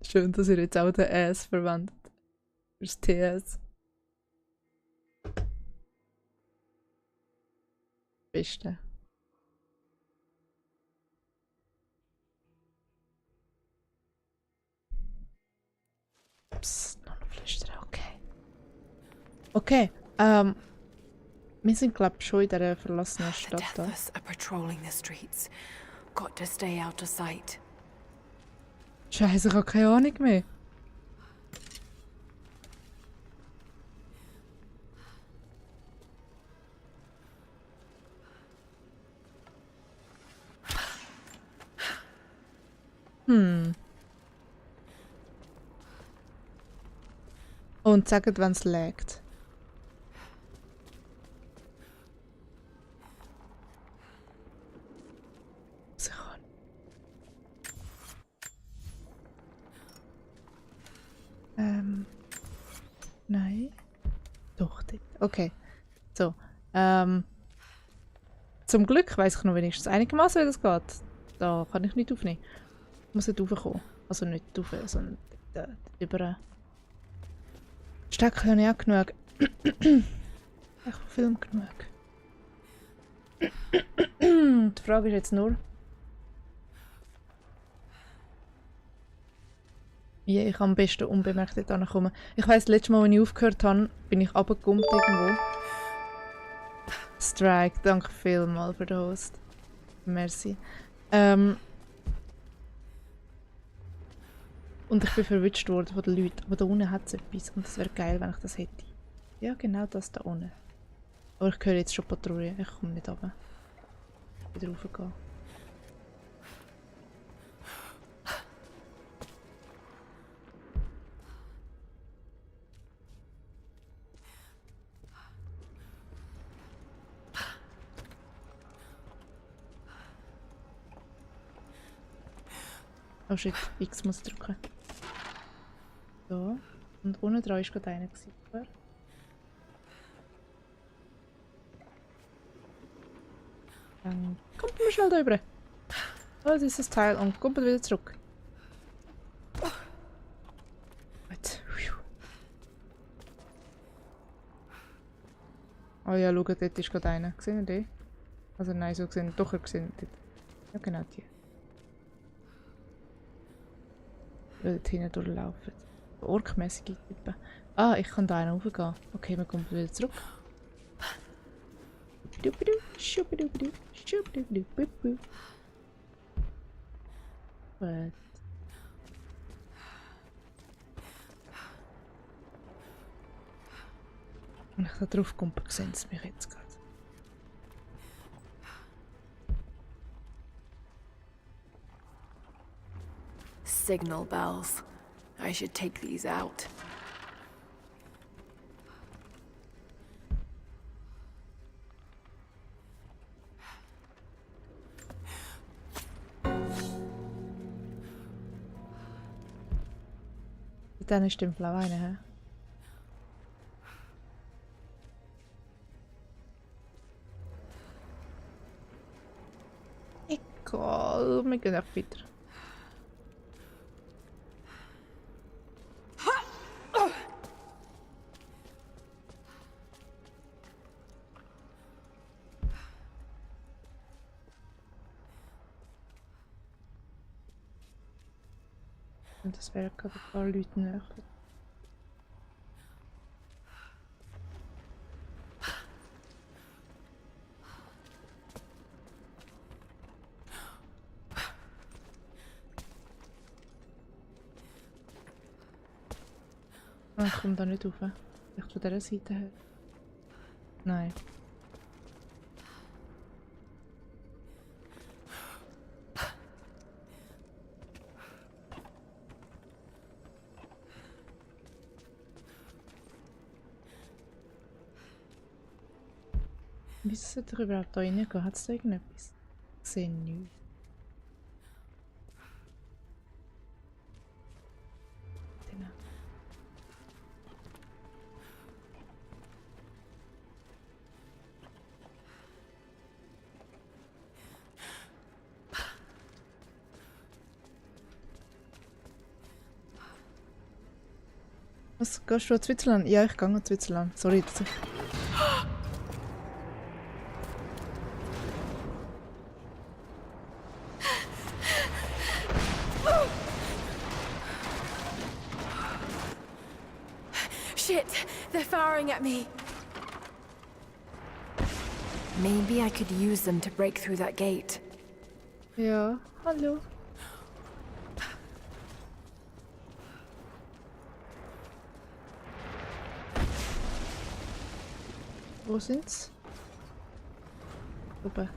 Schön, dass ihr jetzt auch den S verwendet. Fürs TS. Beste. Psst, noch ein Flüstern, okay. Okay, wir sind glaube ich schon in dieser verlassenen The Stadt da. Deathers are patrolling the streets. Got to stay out of sight. Scheiße, ich habe keine Ahnung mehr. Und sagt, wenn es laggt. Sicher. Nein. Doch, dort. Okay. So. Zum Glück weiss ich noch wenigstens einigermaßen, wie das geht. Da kann ich nicht aufnehmen. Ich muss nicht raufkommen. Also nicht rauf, sondern dort über. Stecken habe ich auch genug. Ich habe Film genug. Die Frage ist jetzt nur, wie ich am besten unbemerkt dort ankomme. Ich weiss, letztes Mal, als ich aufgehört habe, bin ich runtergegumpt irgendwo. Strike, danke vielmals für den Host. Merci. Und ich bin verwünscht worden von den Leuten. Aber da unten hat es etwas und es wäre geil, wenn ich das hätte. Ja, genau das da unten. Aber ich höre jetzt schon Patrouille. Ich komme nicht runter. Wieder raufgehen. Oh shit, X muss ich drücken. So. Und unten dran war gerade einer. Oder? Dann kommt mal schnell da rüber. Oh, das ist das Teil und kommt wieder zurück. Gut. Oh ja, schau, dort ist gerade einer. Gesehen ihr den? Also nein, so gesehen. Doch, er gesehen dort. Ja, genau die. Die dort hinten durchlaufen. Orkmäßige Typen. Ah, ich kann da einen raufgehen. Okay, wir kommen wieder zurück. Gut. Wenn ich da drauf komme, sehen sie mich jetzt gerade. Signal bells. I should take these out. Dann ist im Blau einer, hä? Egal, wir gehen einfach weiter. Und das wäre gerade ein paar Leute näher. Ah, ich komme da nicht rauf. Vielleicht von dieser Seite her. Nein. Wieso sollte ich überhaupt da reingehen? Hat es da irgendetwas? Ich sehe nichts. Genau. Was, gehst du an Switzerland? Ja, ich gehe an Switzerland. Sorry, dass ich... Shit! They're firing at me! Maybe I could use them to break through that gate. Ja, hallo. Wo sind's? Oben.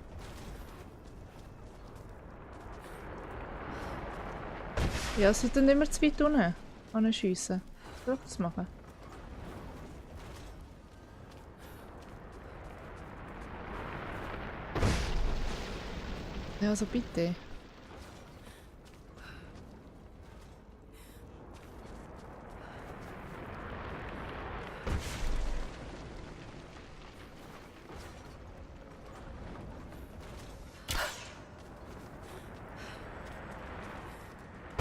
Ja, sie tun immer zu weit unten anschiessen. Soll ich das machen? Ja, also bitte.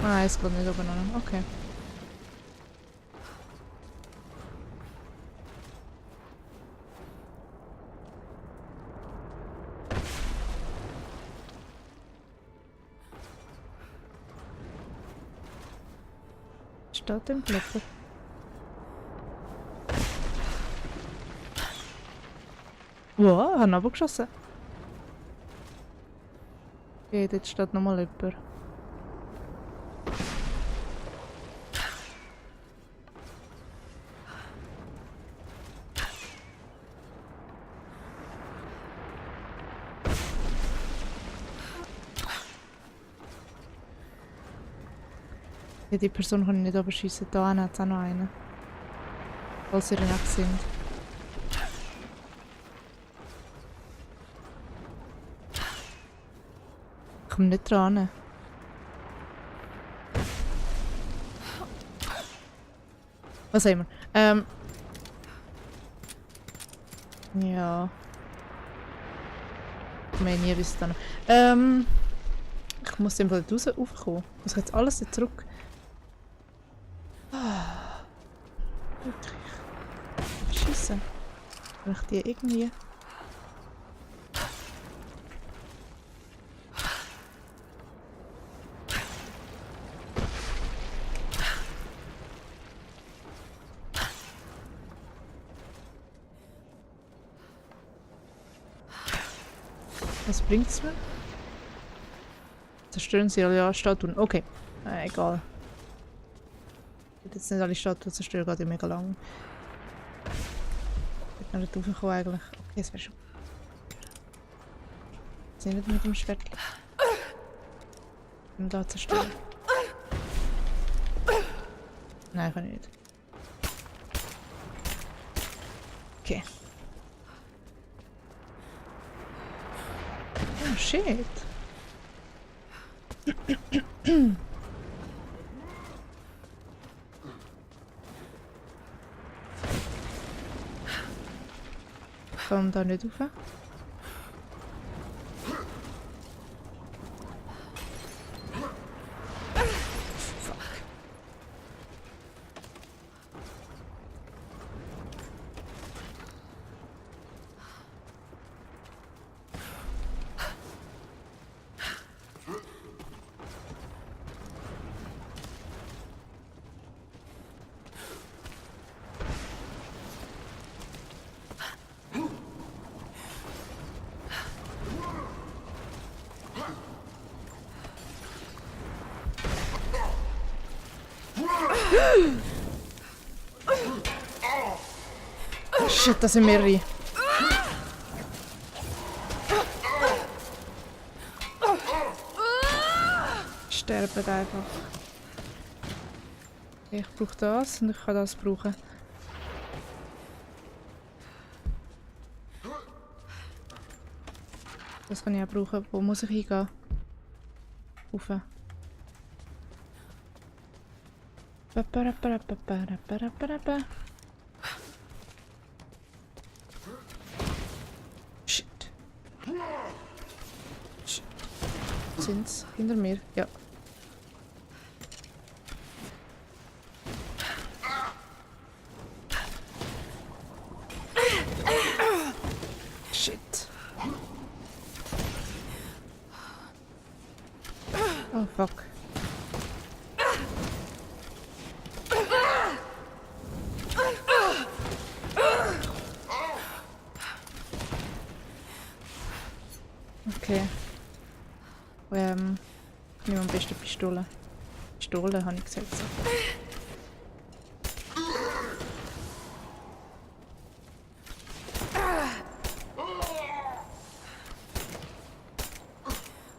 Ah, es geht nicht oben an. Okay. Steht im Klopfer. Wow, haben aber geschossen. Okay, dort steht nochmal jemand. Ja, die Person kann ich nicht überschiessen. Da hat es auch noch einen. Falls sie dann weg sind. Ich komme nicht dran. Was haben wir? Ja. Ich meine nie bis dann. Ich muss den Fall raus aufkommen. Ich muss jetzt alles da zurück. Wirklich. Scheiße. Kann ich die irgendwie... Was bringt's mir? Zerstören sie alle Statuen. Okay. Egal. Ich will jetzt nicht alle Statuen zerstören, geht ja mega lang. Ich will nicht raufkommen eigentlich. Okay, es wäre schon. Sie nicht mit dem Schwert. Um da zerstören. Nein, kann ich nicht. Okay. Oh shit. Ich komme da nicht rauf. Shit, das sind mehrere. Sterben einfach. Okay, ich brauche das und ich kann das brauchen. Das kann ich auch brauchen. Wo muss ich hingehen? Rauf. Shit. Shit. Sind's hinter mir? Ja. Oh fuck. Okay. Ich nehme am besten Pistole. Pistole habe ich gesagt. So.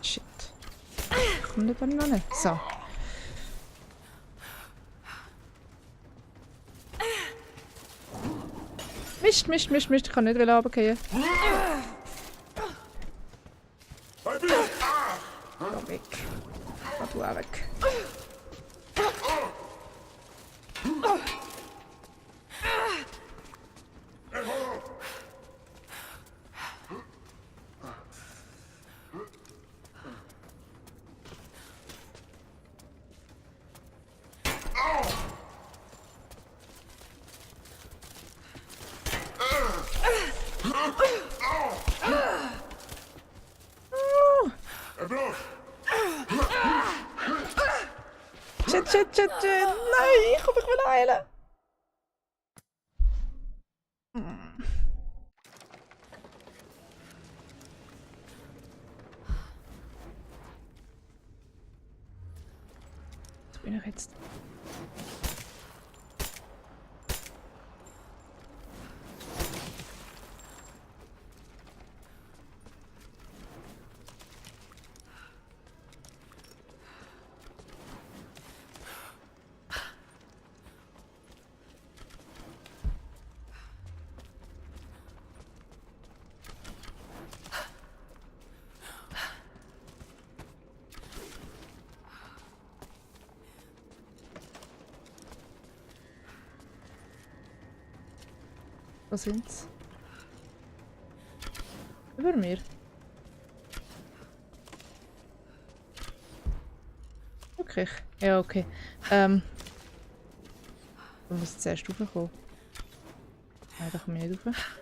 Shit. Kommt aber noch nicht. So. Mist, Mist, Mist, Mist. Ich kann nicht runtergehen. Geh weg. Geh du auch weg. Shit, shit, shit, shit. Nein, ich will heilen. Was bin ich jetzt? Wo sind's? Über mir. Wirklich? Ja, okay. Du musst zuerst raufkommen. Nein, da komme ich nicht rauf.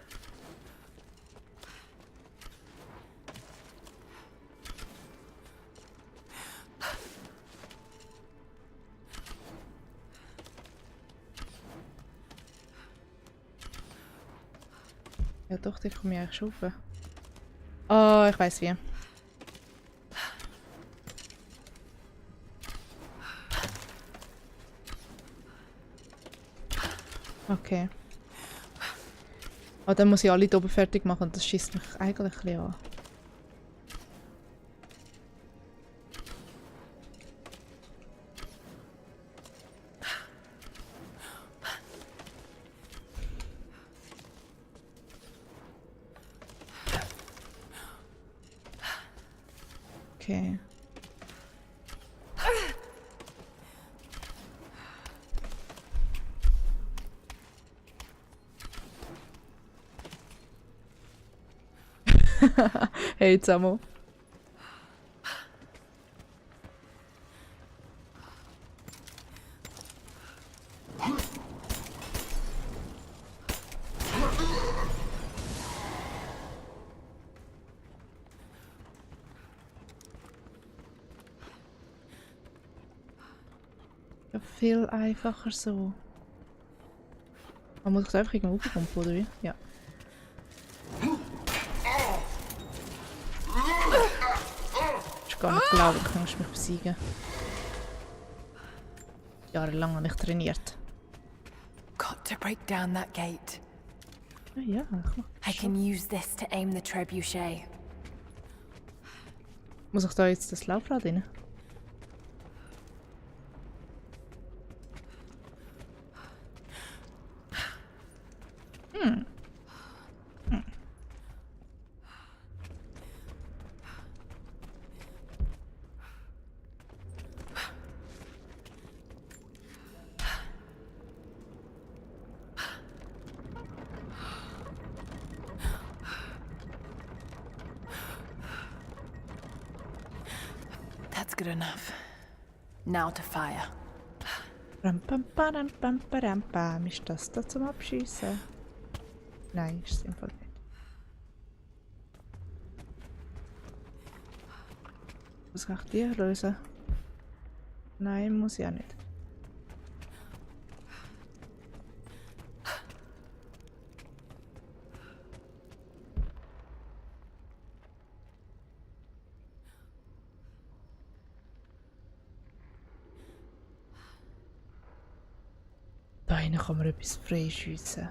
Ja doch, da komme ich eigentlich schon rauf. Oh, ich weiss wie. Okay. Oh, dann muss ich alle hier oben fertig machen und das schießt mich eigentlich ein bisschen an. Okay. Hey zusammen. Ja, viel einfacher so. Man muss einfach irgendwo raufkommen, oder wie? Ja. Ich gar nicht glauben, du kannst mich besiegen. Jahrelang habe ich trainiert. Got to break down that gate. Ja, ja, ich mach das I schon. can use this to aim the trebuchet. Muss ich da jetzt das Laufrad rein? That's good enough. Now to fire. Ram, pam, param, pam, param, pam. Ist das da zum Abschießen? Nein, ist es im Fall nicht. Was kann ich dir lösen? Nein, muss ich auch nicht. Da hinten kann man etwas freischiessen.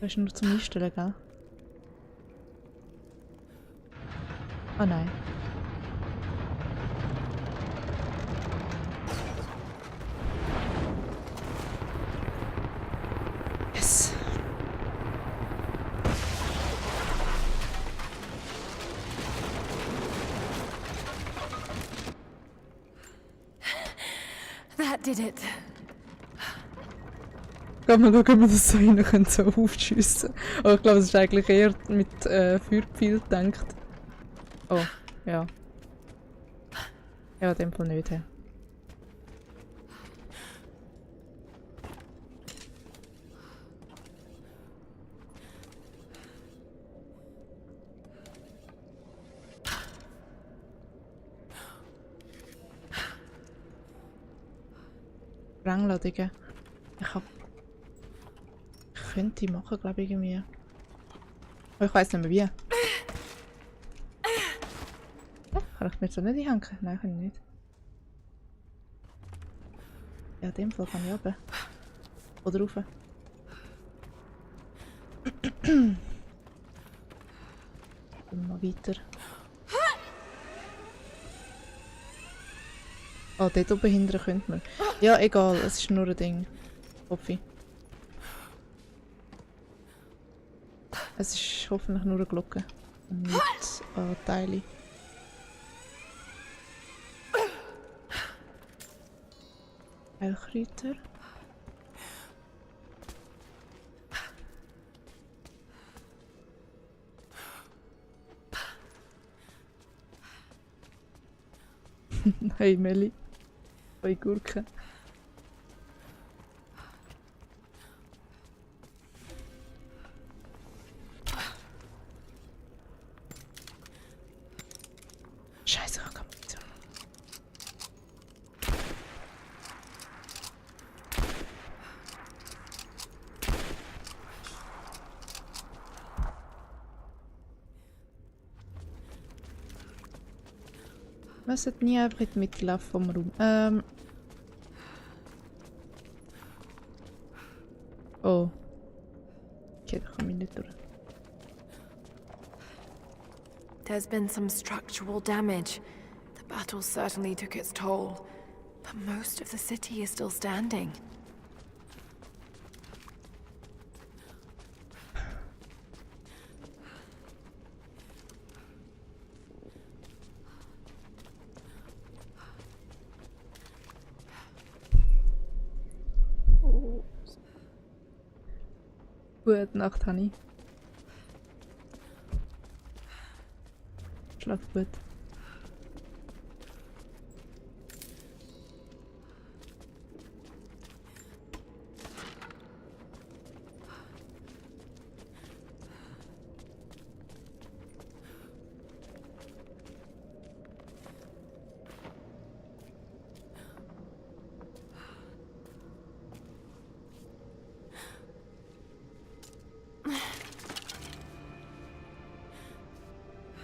Das ist nur zum Einstellen, gell? Ah nein. Yes! That did it. Gehen wir schauen, ob wir das so rein so aufschiessen. Aber ich glaube, es ist eigentlich eher mit Feuerpfeil gedacht. Oh, ja. Ja, in dem Fall nicht. He. Sprengladungen. Ich könnte die machen, glaube ich, irgendwie. Aber ich weiß nicht mehr wie. Kann ich mir so nicht einhängen? Nein, kann ich nicht. Ja, in dem Fall kann ich runter. Oder rauf. Dann mal weiter. Oh, dort oben hindern könnte man. Ja, egal, es ist nur ein Ding. Hoffe ich. Es ist hoffentlich nur eine Glocke. Und nicht Teile. Heilkräuter. Hey Melli. Zwei Gurken. Scheiße, ich kann nicht so. Man sollte nie einfach in die Mitte laufen vom Raum. Oh. Okay, da komme ich nicht durch. There's been some structural damage. The battle certainly took its toll. But most of the city is still standing. Gute Nacht, Honey. Schlaf gut.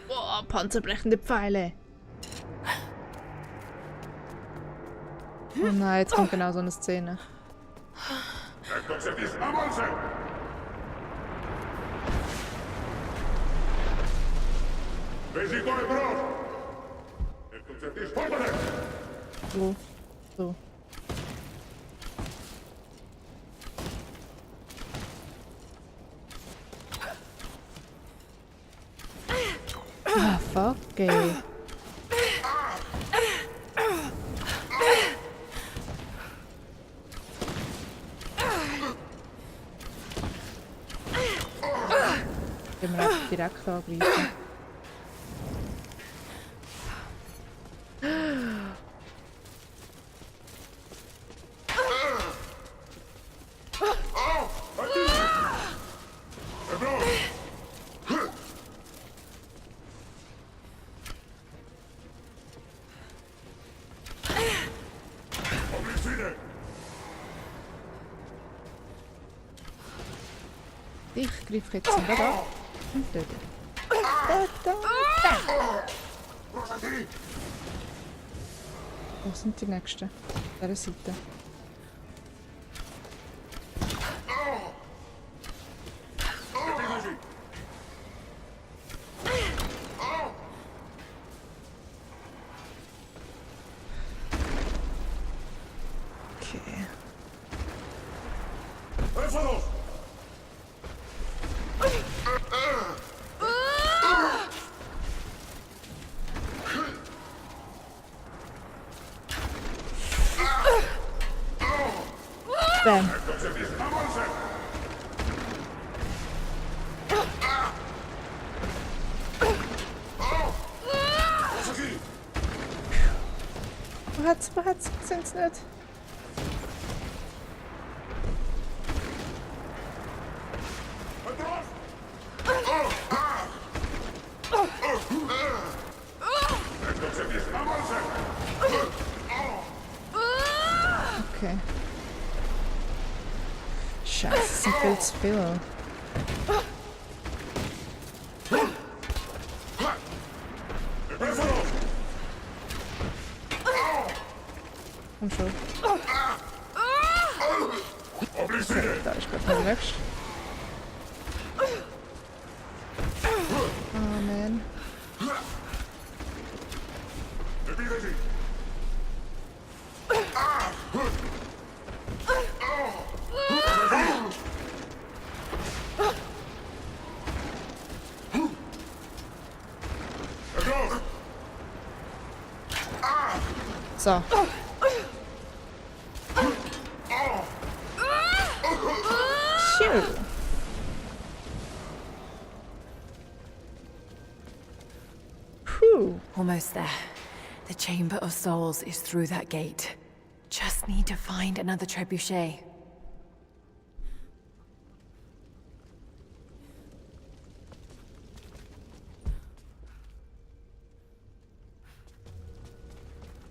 Boah, panzerbrechende Pfeile. Oh nein, jetzt kommt genau so eine Szene. So. So. Ah, fuck, ey. Können wir einfach direkt angreifen. Ich greife jetzt gerade an und töte. Wo sind die nächsten? Auf dieser Seite. Okay. Bam. Wo hat's? Ich seh's nicht. Okay. Scheiße, es sind viel zu viele. Komm schon. Okay, da ist gerade der nächste. Oh man. So. Phew. Whew. Almost there. The Chamber of Souls is through that gate. Just need to find another trebuchet.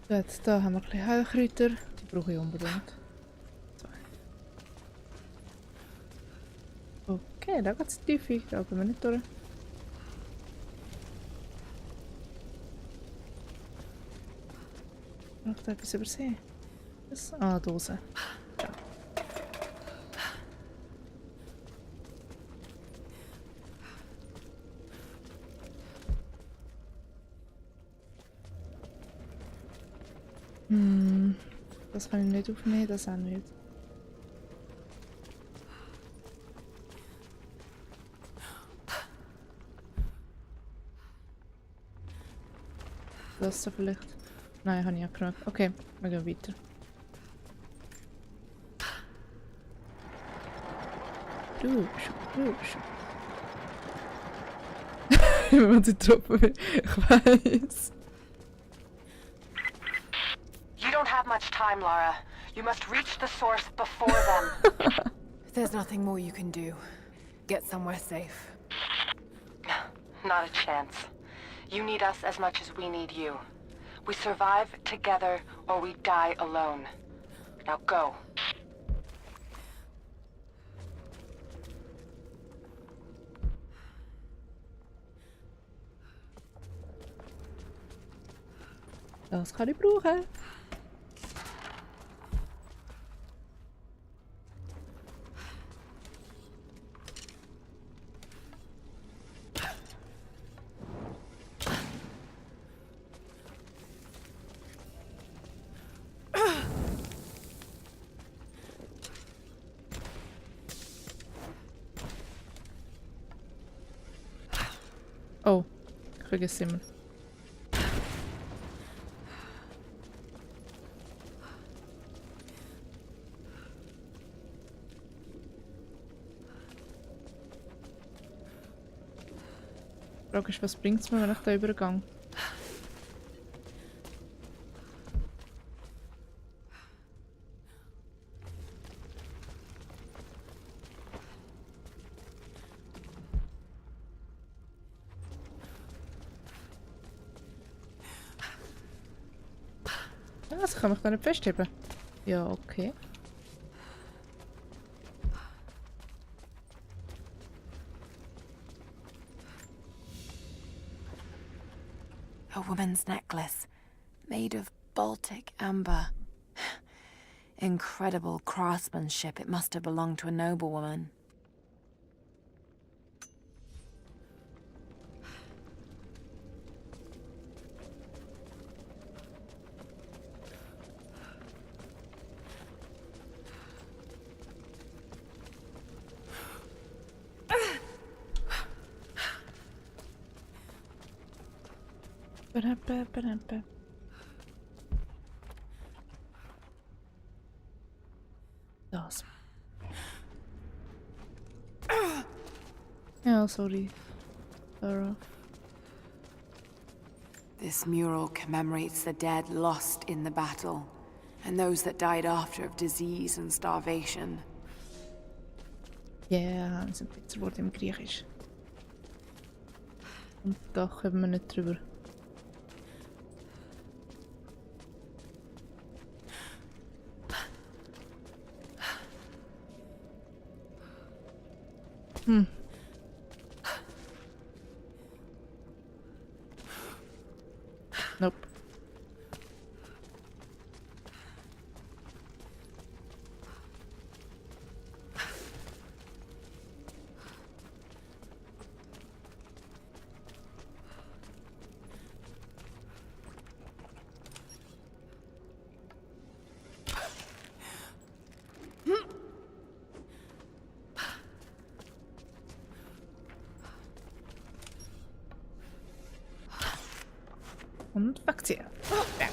Gut, da haben wir ein bisschen Heilkräuter. Die brauche ich unbedingt. So. Okay, da geht's tief. Da gehen wir nicht durch. Habe ich da etwas übersehen? Das? Ah, Dose. Ja. Das kann ich nicht aufnehmen, das auch nicht. Das da vielleicht? Nein, habe ich ja genug. Okay, wir gehen weiter. Du. Wenn man sie troppen will. Ich weiß. You don't have much time, Lara. You must reach the source before them. There's nothing more you can do. Get somewhere safe. Not a chance. You need us as much as we need you. We survive together or we die alone. Now go. Das kann ich brauchen. Oh, ich vergesse immer. Die Frage ist, was bringt es mir, wenn ich da übergehe? Also kann mich da nicht festheben. Ja, okay. A woman's necklace, made of Baltic amber. Incredible craftsmanship. It must have belonged to a noblewoman. Ba-da-ba-ba-da-ba. Das. Ja, sorry. Sarah. This mural commemorates the dead lost in the battle, and those that died after of disease and starvation. Ja, yeah, das ist ein bisschen Wort im Griechisch. Und da kommen wir nicht drüber. Hm. Nope. Und wegziehen. Bam.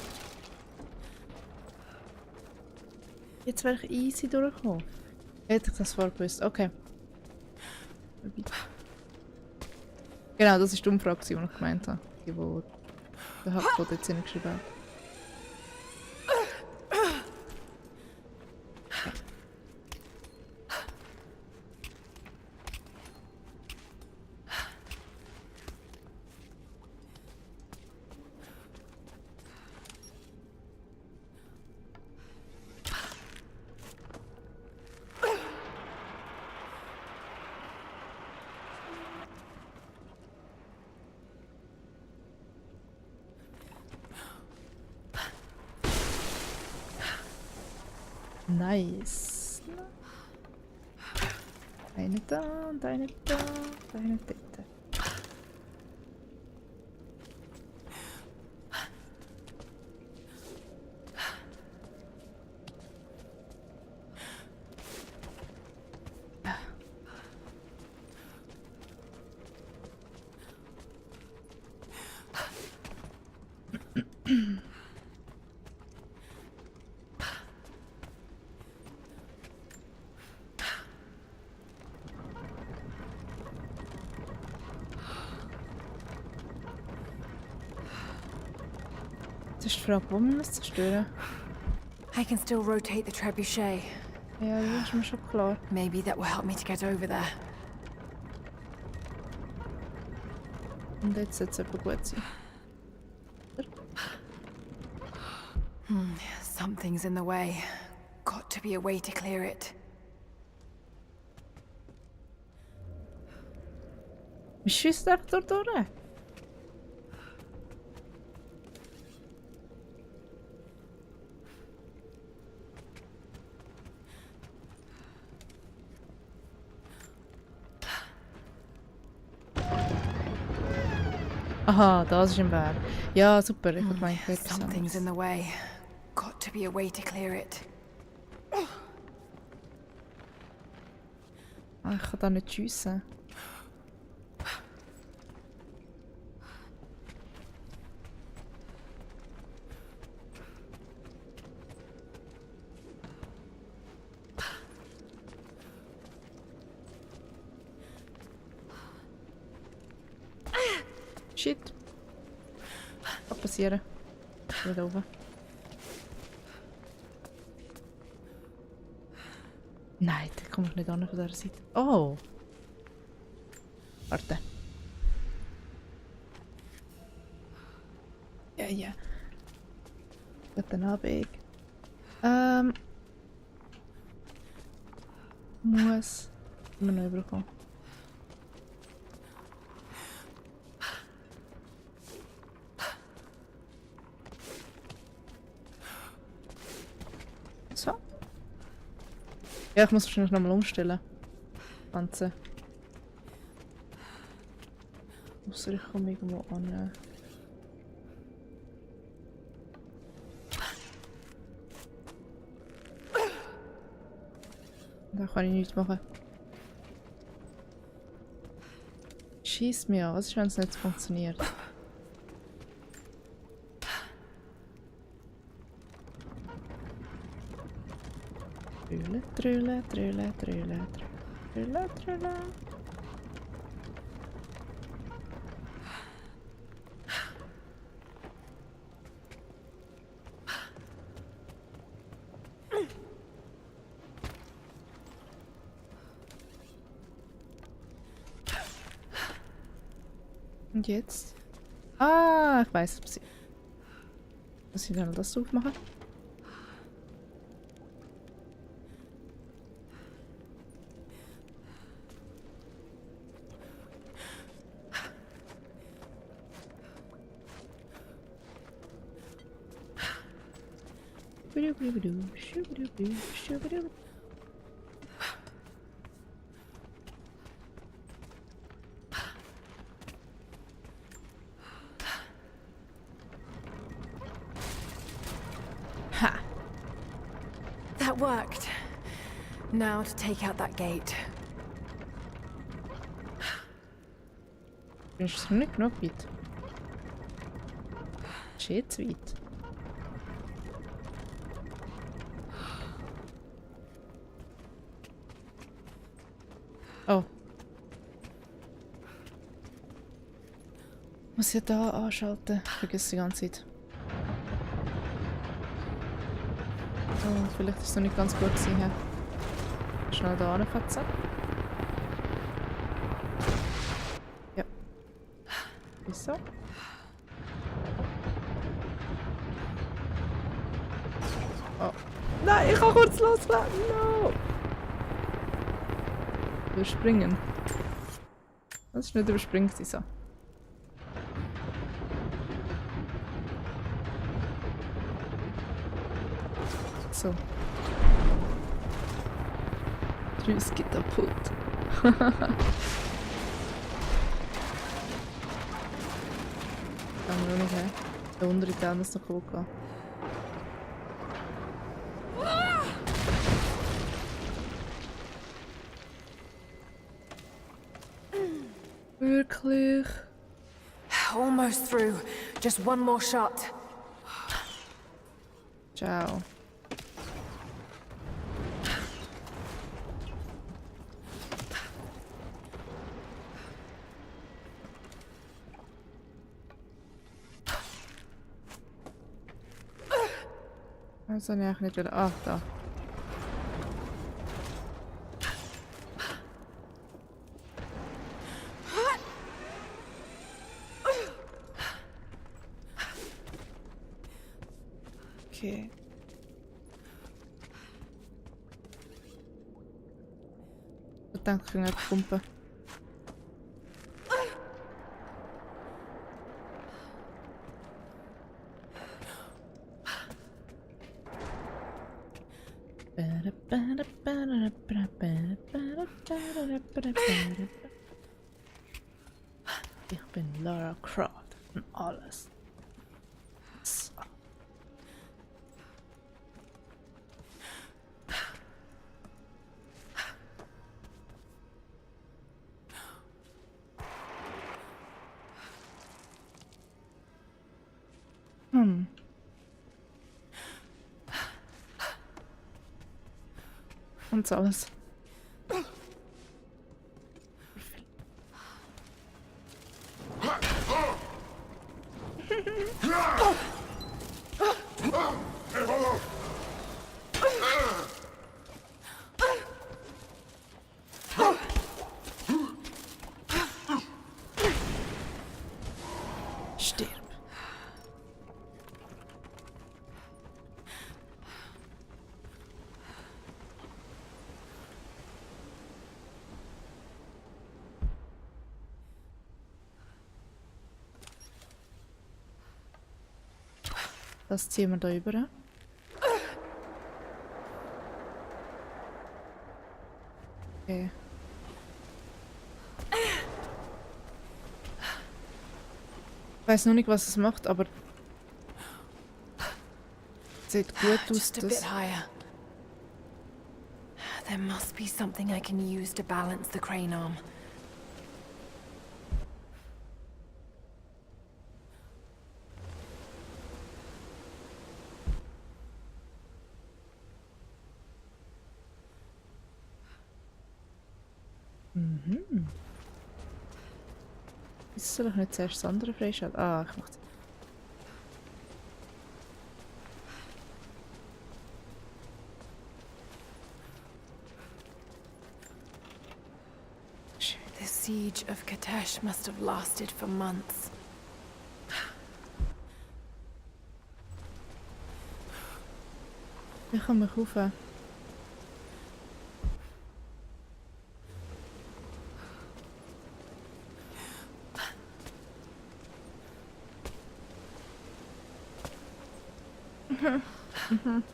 Jetzt wäre ich easy durchgekommen. Hätte ich das vorher gewusst. Okay. Genau, das war die Umfrage, die ich gemeint habe. Die, die der Hackcode jetzt hingeschrieben hat. Nice. Eine da und eine da und eine dort. Jetzt ist die Frage, wo wir es zerstören. I can still rotate the trebuchet. Ja, das ist mir schon klar. Maybe that will help me to get over there. Und jetzt sollte es aber gut sein. Something's in the way. Got to be a way to clear it. Wir schiessen einfach dort durch. Aha, das ist im Weg. Ja, super. Ich habe gemeint, etwas Something's in anderes. the way. Got to be a way to clear it. Ah, ich kann da nicht schiessen. Shit. Kann passieren. Ich bin da oben. Nein, da komme ich nicht an von dieser Seite. Oh! Warte. Ja, ja. Guten Abend. Muss immer noch überkommen. So. Ja, ich muss wahrscheinlich nochmal umstellen. Ganze. Ausser ich komme irgendwo an. Da kann ich nichts machen. Schießt mir an. Was ist, wenn es nicht funktioniert? Trille, trille, trille, trille, trille, trille. Und jetzt? Ah, ich weiß, was ich. Muss ich dann das aufmachen? Ha! That worked. Now to take out that gate. Ist es nicht genug weit? Ist jetzt weit? Oh. Muss ich da anschalten? Ich vergesse die ganze Zeit. Oh, vielleicht ist es noch nicht ganz gut gewesen. He? Schnell da anfassen. Ja. Wieso? Oh. Nein, ich kann kurz losrennen! No! Überspringen. Das ist nicht überspringt sie so. So. Tschüss, geht kaputt. Dann nur noch her. Der untere Teil muss noch gucken. Wirklich? Almost through. Just one more shot. Ciao. Also nicht wieder. Ach, da. Okay. Ich denke, ich kann nicht pumpen. Ich bin Lara Croft und alles. So. Und alles. Stirb. Das ziehen wir da rüber. Okay. Ich weiß noch nicht, was es macht, aber es sieht gut aus. Just a bit higher. There must be something I can use to balance the crane arm. Ist soll ich nicht zuerst das andere freischalten? Ah, ich mach's. The siege of Katesh must have lasted for months. Ich kann mich rauf.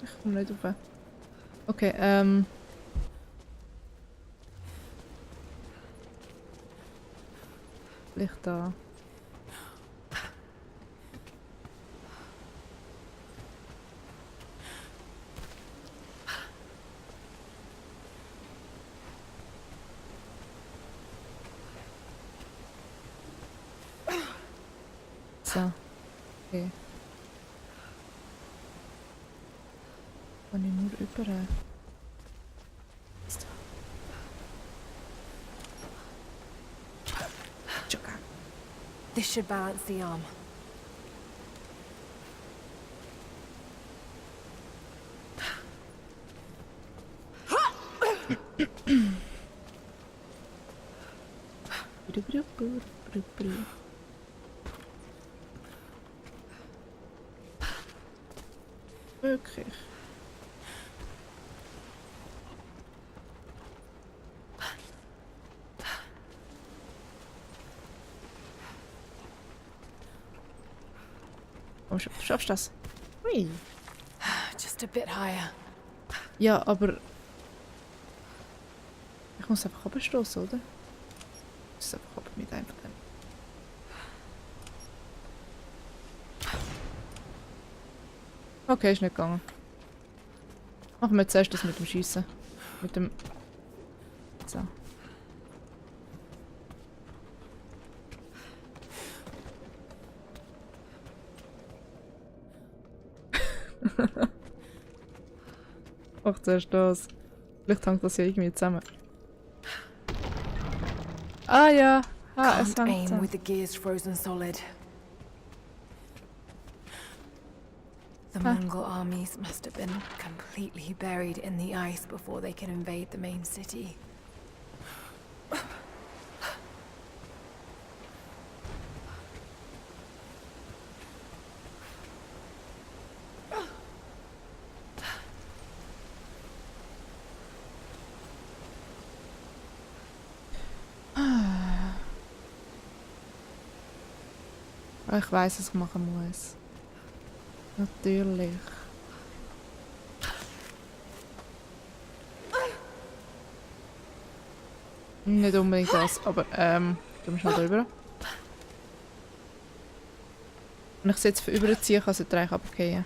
Ich komme nicht rauf. Okay, Vielleicht da. So. Okay. Kann ich nur über. Joker. This should balance the arm. Wirklich. Komm schon, du schaffst das. Hui. Just a bit higher. Ja, aber... Ich muss einfach abstoßen, oder? Ich muss einfach ab mit einem von dem. Okay, ist nicht gegangen. Machen wir zuerst das mit dem Schiessen. Mit dem... So. Ach, zuerst das. Vielleicht hängt das ja irgendwie zusammen. Ah ja! Ah, es Can't hängt aim zusammen. with the gears frozen solid. The Mongol armies must have been completely buried in the ice before they could invade the main city. Ich weiß, was ich machen muss. Natürlich. Nicht unbedingt das, aber gehen wir schnell drüber. Wenn ich es jetzt überziehe, kann es nicht gleich runterfallen.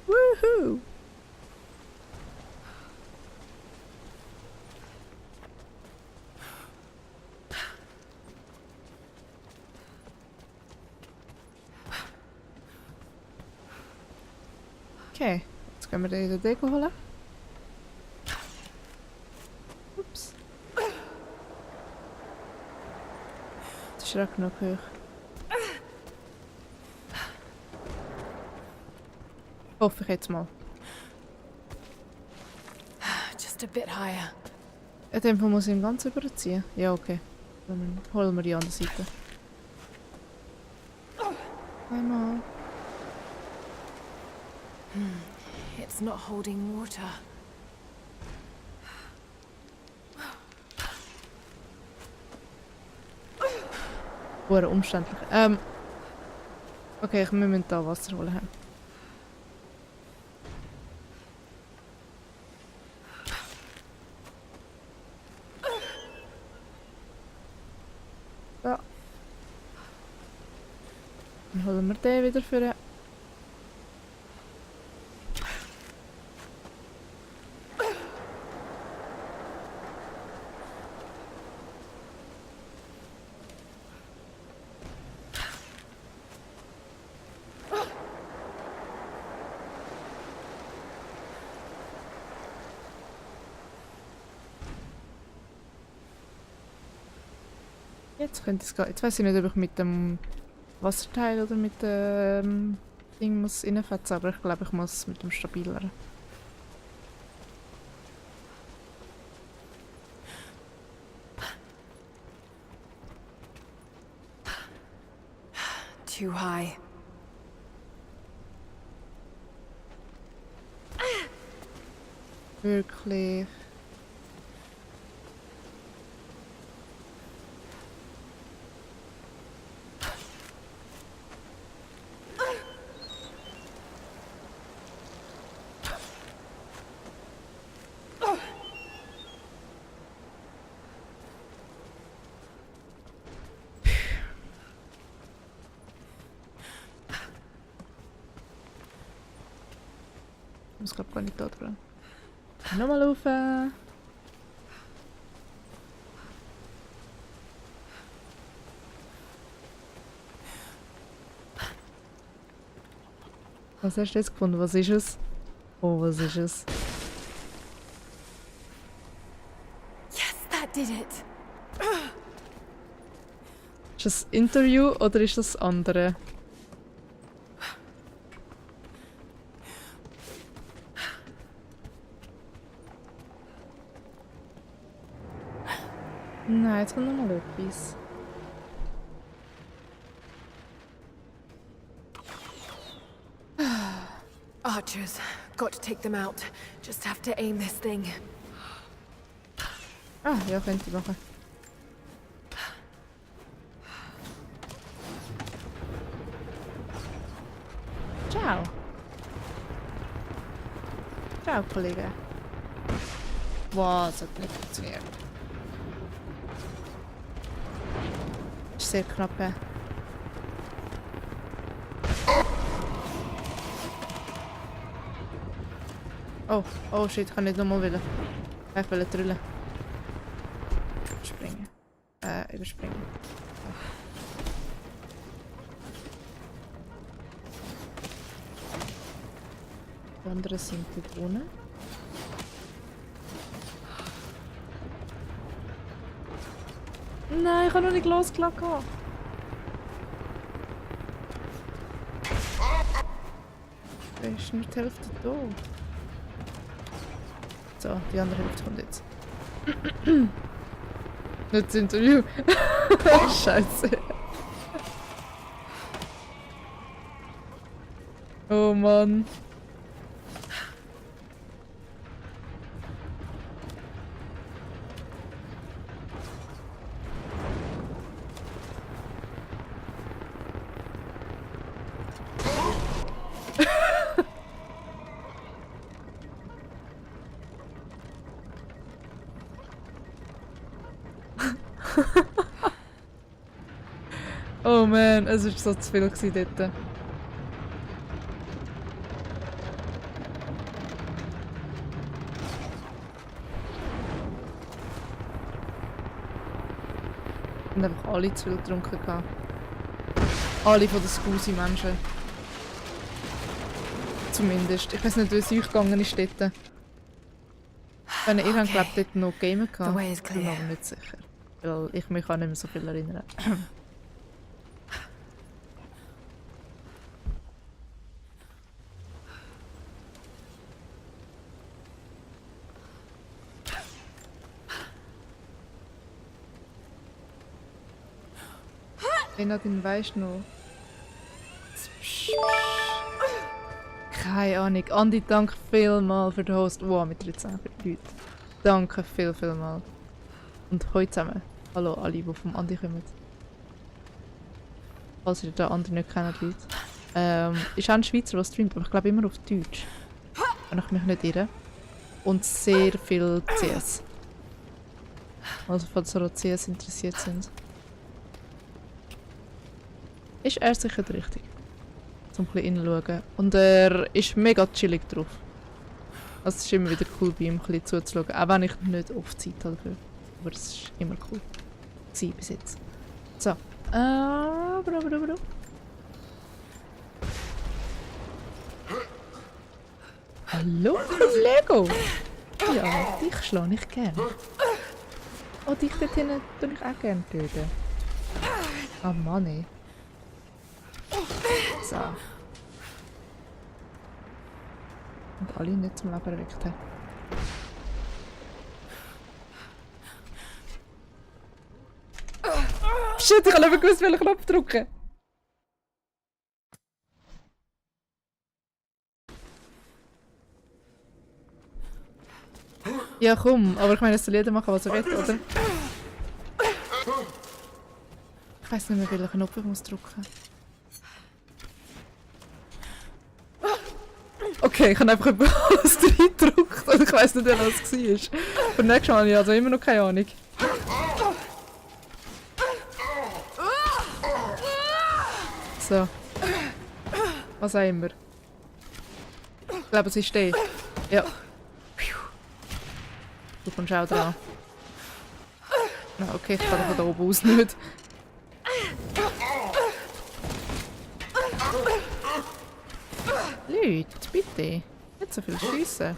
Woohoo! Okay, jetzt können wir den Deko holen. Ups. Das ist auch genug hoch. Hoffe ich jetzt mal. Just a bit higher. In dem Fall muss ich ihn ganz überziehen. Ja, okay. Dann holen wir die andere Seite. Einmal. It's not holding water. Hure umständlich. Okay, wir müssen da Wasser holen. So. Dann holen wir den wieder für. Jetzt könnte es gehen. Jetzt weiß ich nicht, ob ich mit dem Wasserteil oder mit dem Ding muss reinfetzen, aber ich glaube, ich muss mit dem stabileren. Too high. Wirklich. Ich muss glaube gar nicht da dran. Nochmal rauf. Was hast du jetzt gefunden? Was ist es? Oh, was ist es? Yes, that did it. Ist das Interview oder ist das andere? Nein, jetzt kommt noch mal etwas. Archers. Got to take them out. Just have to aim this thing. Ah, ja, könnte ich machen. Ciao. Ciao, Kollege. Wow, das hat nicht funktioniert. Ist sehr knapp. Oh, oh shit, ich kann nicht nochmal wollen. Ich will drüllen. Springen. Überspringen. Die anderen sind dort unten. Nein, ich habe noch nicht losgelassen. Da ist nur die Hälfte da. So, die andere Hälfte kommt jetzt. Nicht das Interview. Scheiße. Oh Mann. Oh man, es war so zu viel dort. Und einfach alle zu viel getrunken. Alle von den Scusi-Menschen. Zumindest. Ich weiß nicht, wie es euch gegangen ist dort. Wenn ihr habt, glaube ich, dort noch Gamer gehabt. Ich bin mir aber nicht sicher. Weil ich mich auch nicht mehr so viel erinnern. Den weisst du noch. Keine Ahnung. Andi, danke vielmals für den Host. Wow, mit 13 Leuten. Danke vielmals. Und heute zusammen. Hallo alle, die vom Andi kommen. falls ihr den anderen nicht kennt, Leute. Ist auch ein Schweizer, der streamt, aber ich glaube immer auf Deutsch. Wenn ich mich nicht irre. Und sehr viel CS. Also falls ihr an CS interessiert sind. Ist er sicher der Richtige. Zum ein bisschen hineinschauen. Und er ist mega chillig drauf. Also es ist immer wieder cool, bei ihm ein bisschen zuzuschauen. Auch wenn ich nicht oft Zeit habe dafür. Aber es ist immer cool. Gewesen bis jetzt. So. Hallo, Lego! Ja, dich schlage ich gern. Oh, dich dort hinten tue ich auch gerne töten. Ah, Mann, ey. So. Und alle nicht zum Leben erweckt haben. Shit, ich habe nicht gewusst, welchen Knopf drücken. Ja, komm, aber ich meine, es soll jeder machen, was er will, oder? Ich weiss nicht mehr, welchen Knopf ich muss drücken. Okay, ich habe einfach etwas reingedrückt und ich weiss nicht, was es war. Für nächstes Mal habe ich also immer noch keine Ahnung. So. Was auch immer. Ich glaube, es ist der. Ja. Du kommst auch dran. No, okay, ich kann von da oben aus nicht. Leute, bitte. Nicht so viel schiessen.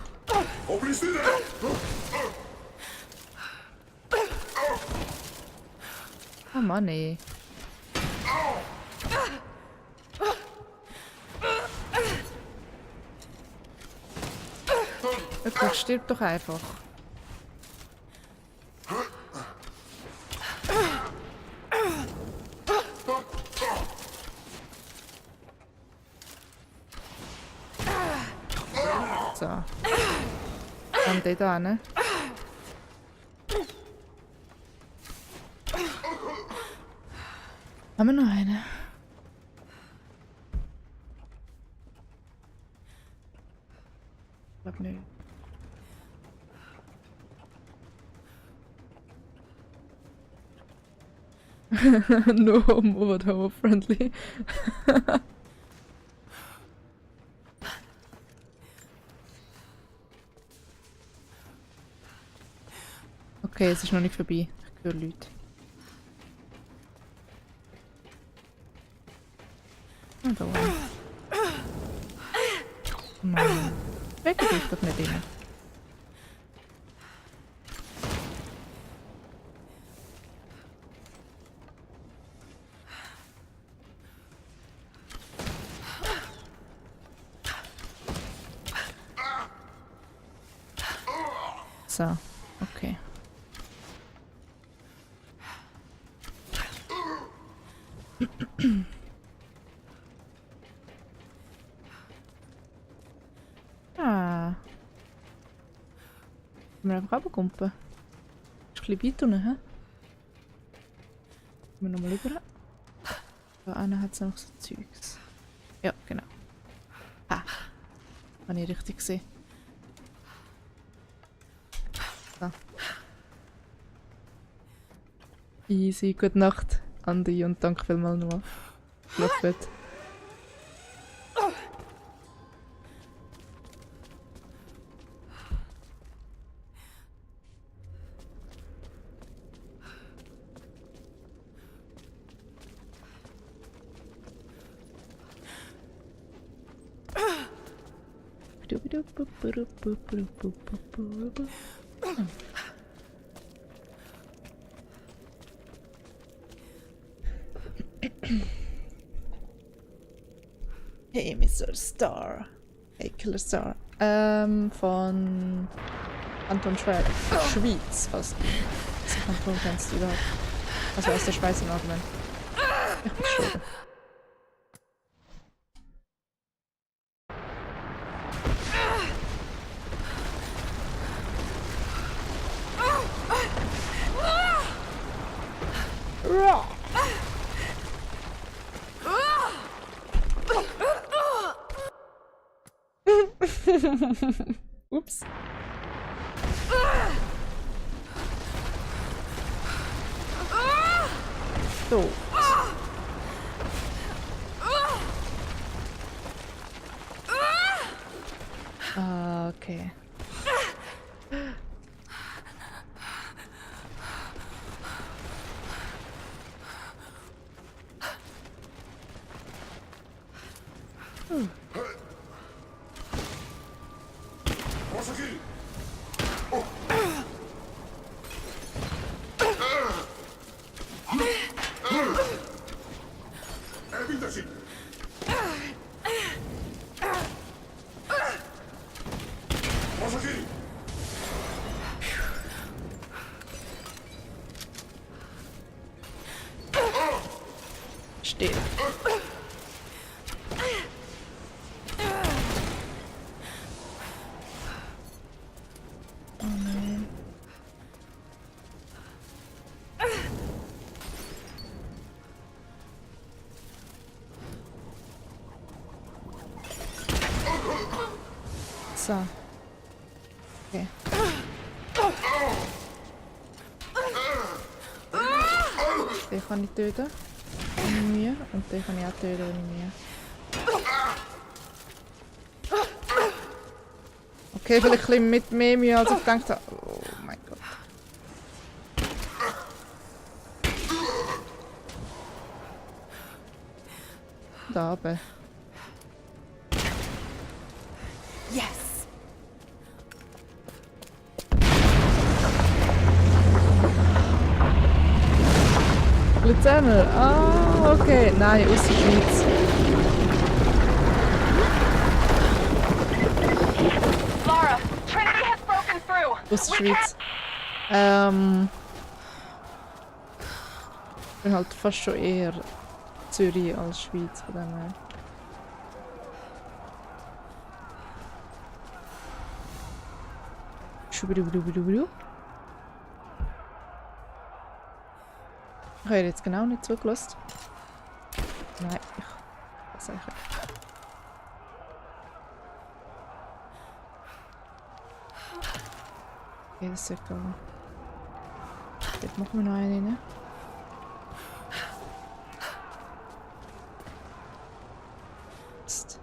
Oh Mann, ey. Okay, stirb doch einfach. So. Dann der da, ne? Haben wir noch einen? Ich glaube nicht. No homo, but homo friendly. Okay, es ist noch nicht vorbei. Ich höre Leute. Und da oben. Mann. Weg dich doch nicht rein. So, okay. Ah. Können wir einfach runterkumpen? Ist ein bisschen weit unten, hä? Gehen wir nochmal rüber. Da einer hat es noch so Zeugs. Ja, genau. Ah. Habe ich richtig gesehen. So. Easy, gute Nacht, Andi, und danke vielmals nochmal. Schlafbett. Hey, Mr. Star. Hey, Killer Star. Von Anton Schweiz. Schweiz, fast. Das ist Kanton kennst du überhaupt. Also aus der Schweiz im Allgemeinen. Ich bin gestorben. Ups. So. Okay. Still. Oh nein. So. Okay. Den kann ich töten. Ohne Mühe. Und den kann ich auch töten ohne Mühe. Okay, vielleicht ein bisschen mit mehr Mühe als ich gedacht habe. Oh mein Gott. Da oben. Yes! Luzernl. Ah, okay. Nein, aus der Schweiz. Lara, Trinity has broken through. Aus der We Schweiz. Ich bin halt fast schon eher Zürich als Schweiz, von dem her. Schubidubidubidubidu. Ich habe jetzt genau nicht zugelassen. Nein, ich sage nicht. Okay, das sollte gehen. Jetzt machen wir noch einen rein. Jetzt.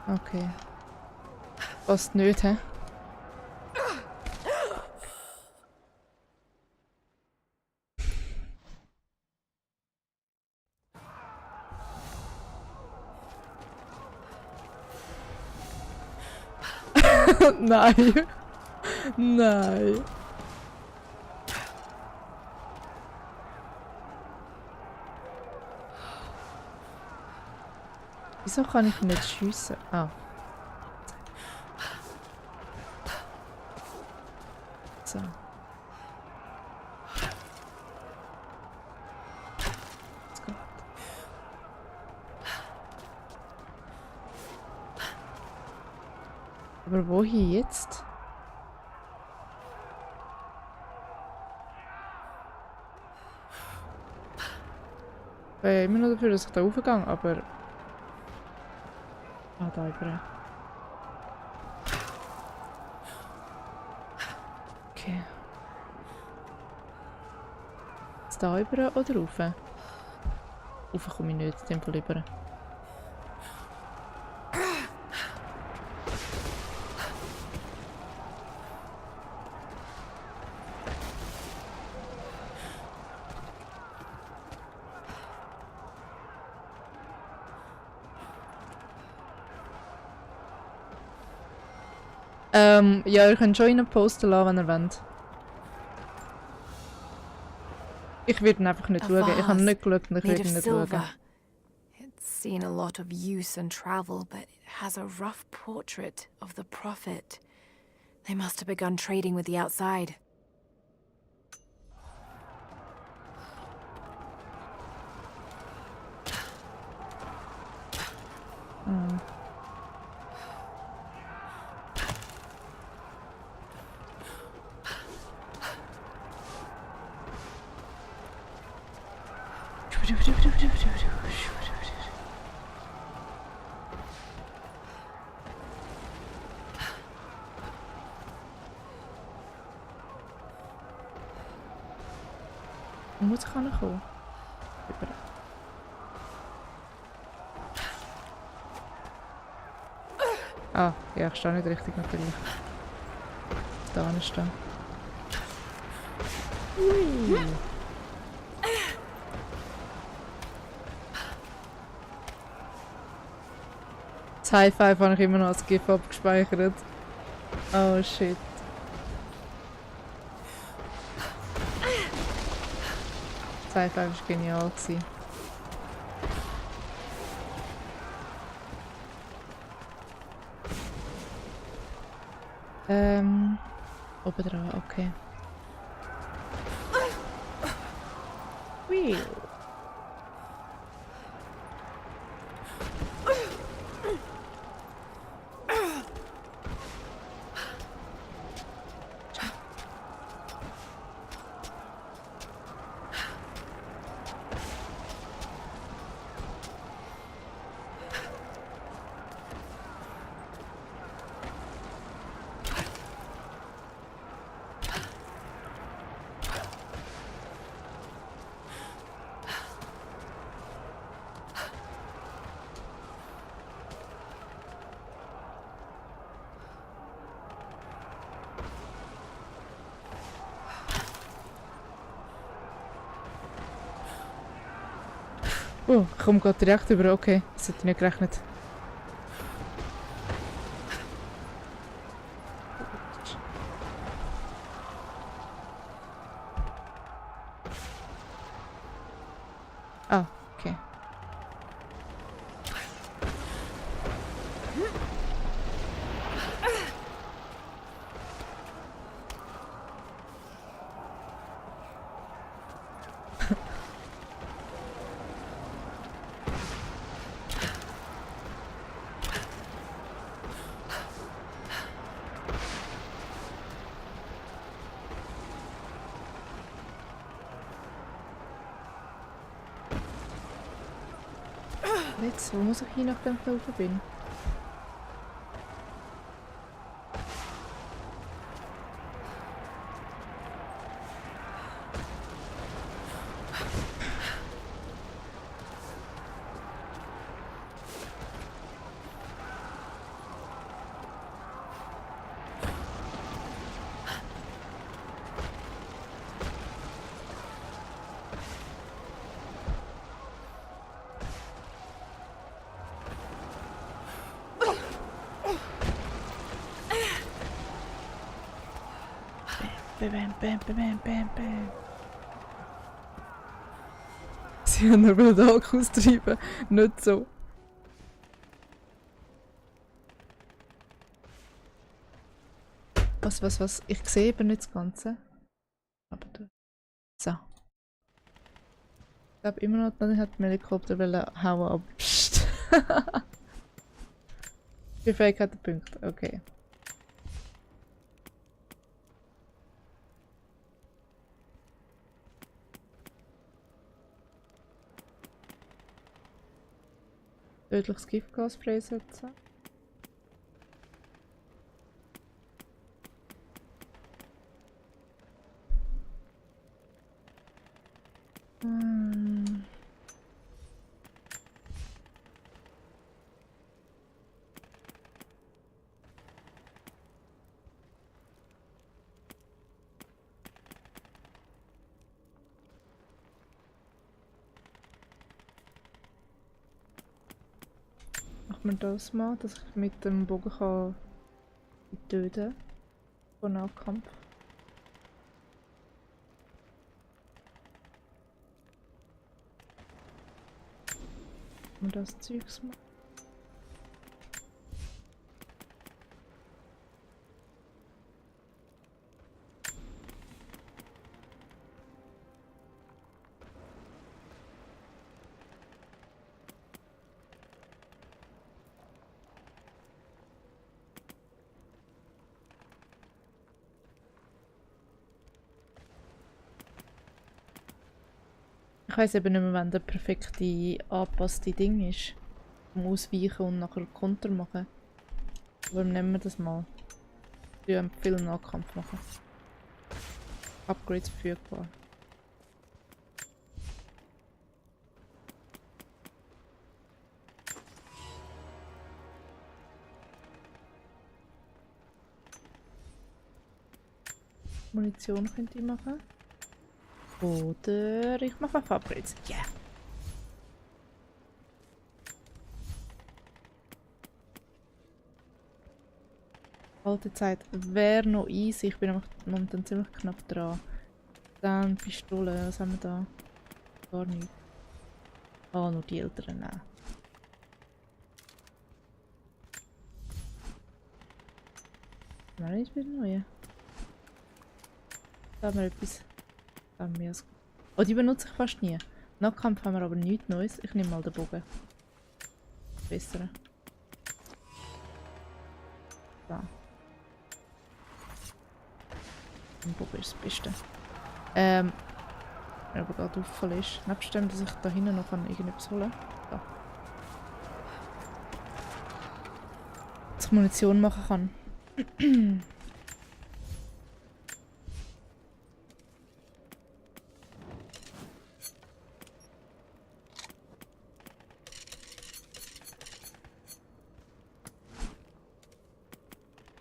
Okay. Fast nicht, hä? Nein. Nein. Wieso kann ich nicht schiessen? Ah. So. Jetzt geht. Aber wohin jetzt? Ich bin ja immer noch dafür, dass ich da raufgehe, aber... Ah, da über. Okay. Jetzt da über oder rauf? Rauf komme ich nicht, in dem Fall über. Ja, ihr könnt schon rein posten lassen, wenn ihr wollt. Ich werde ihn einfach nicht A schauen. Ich habe vase nicht geschaut und ich made werde of ihn nicht schauen. silver. It's seen a lot of use and travel, but it has a rough portrait of the Prophet. They must have begun trading with the outside. Wo muss ich ankommen? Über. Ah, ja, ich stehe nicht richtig natürlich. Da stehen. Ui. Das High Five habe ich immer noch als GIF abgespeichert. Oh shit. Das High Five war genial. Oben dran, okay. Ui. Oh, ich komme gerade direkt über. Okay, das hätte ich nicht gerechnet. Ah, okay. Jetzt, wo muss ich hin, nachdem ich da oben bin? Bam, bam, bam, bam, bam, bam. Sie haben nur den Tag austreiben, nicht so. Was? Ich sehe eben nicht das Ganze. Aber du. So. Ich glaube immer noch, dann hat der Helikopter hauen, aber pst. Die Fähigkeit der Punkt, okay. Tödliches Giftgas freisetzen. Macht man das mal, dass ich mit dem Bogen kann töten von Nahkampf? Man das Zeugs mal. Ich weiss eben nicht mehr, wann der perfekte angepasste Ding ist. Um Ausweichen und nachher Konter machen. Aber nehmen wir das mal. Wir haben viel Nahkampf machen. Upgrades verfügbar. Munition könnte ich machen. Oder ich mache Upgrades. Yeah! Alte Zeit. Wäre noch easy. Ich bin nämlich momentan ziemlich knapp dran. Dann Pistole. Was haben wir da? Gar nichts. Ah, nur die älteren. Nein. Nein, ich bin neu. Da haben wir etwas. Da haben wir es. Oh, die benutze ich fast nie. Nahkampf haben wir aber nichts Neues. Ich nehme mal den Bogen. Bessere. Da. Ein Bogen ist das Beste. Wenn aber gerade auffallen ist. Nebst dem, dass ich da hinten noch irgendetwas holen kann. Da. Dass ich Munition machen kann.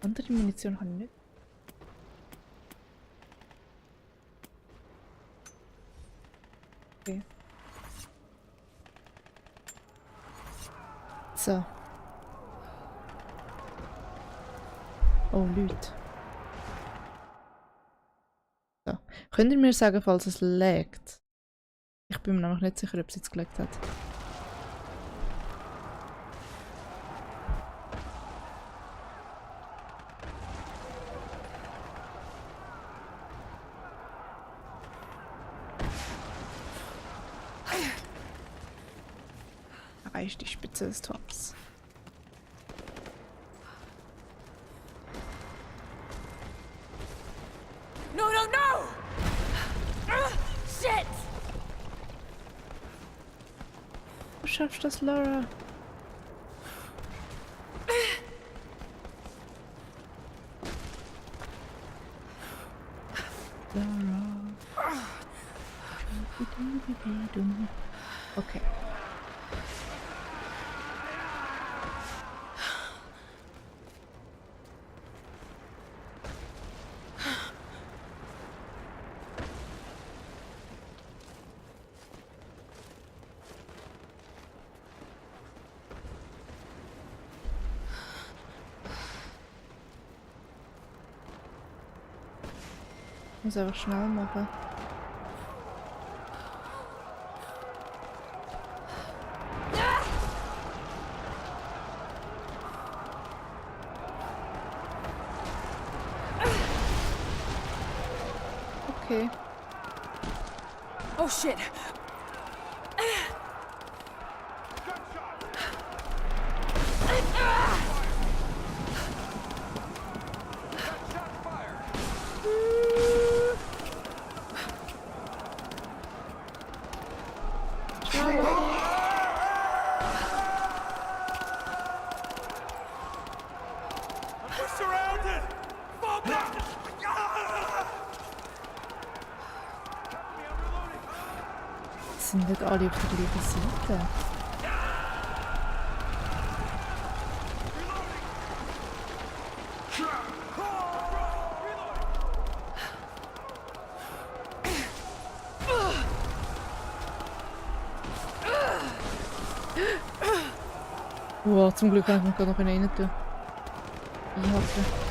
Andere Munition habe ich nicht. Okay. So. Oh, Leute. So. Könnt ihr mir sagen, falls es laggt? Ich bin mir nämlich nicht sicher, ob es jetzt gelaggt hat. Erreicht die Spitze des Turms. No, no, no! Shit! Du schaffst das, Laura. Laura. Okay. Ich muss einfach schnell machen. Okay. Oh shit! Sind nicht alle auf der gleichen Seite? Wow, zum Glück kann ich mich gerade noch rein tun. Einhaken.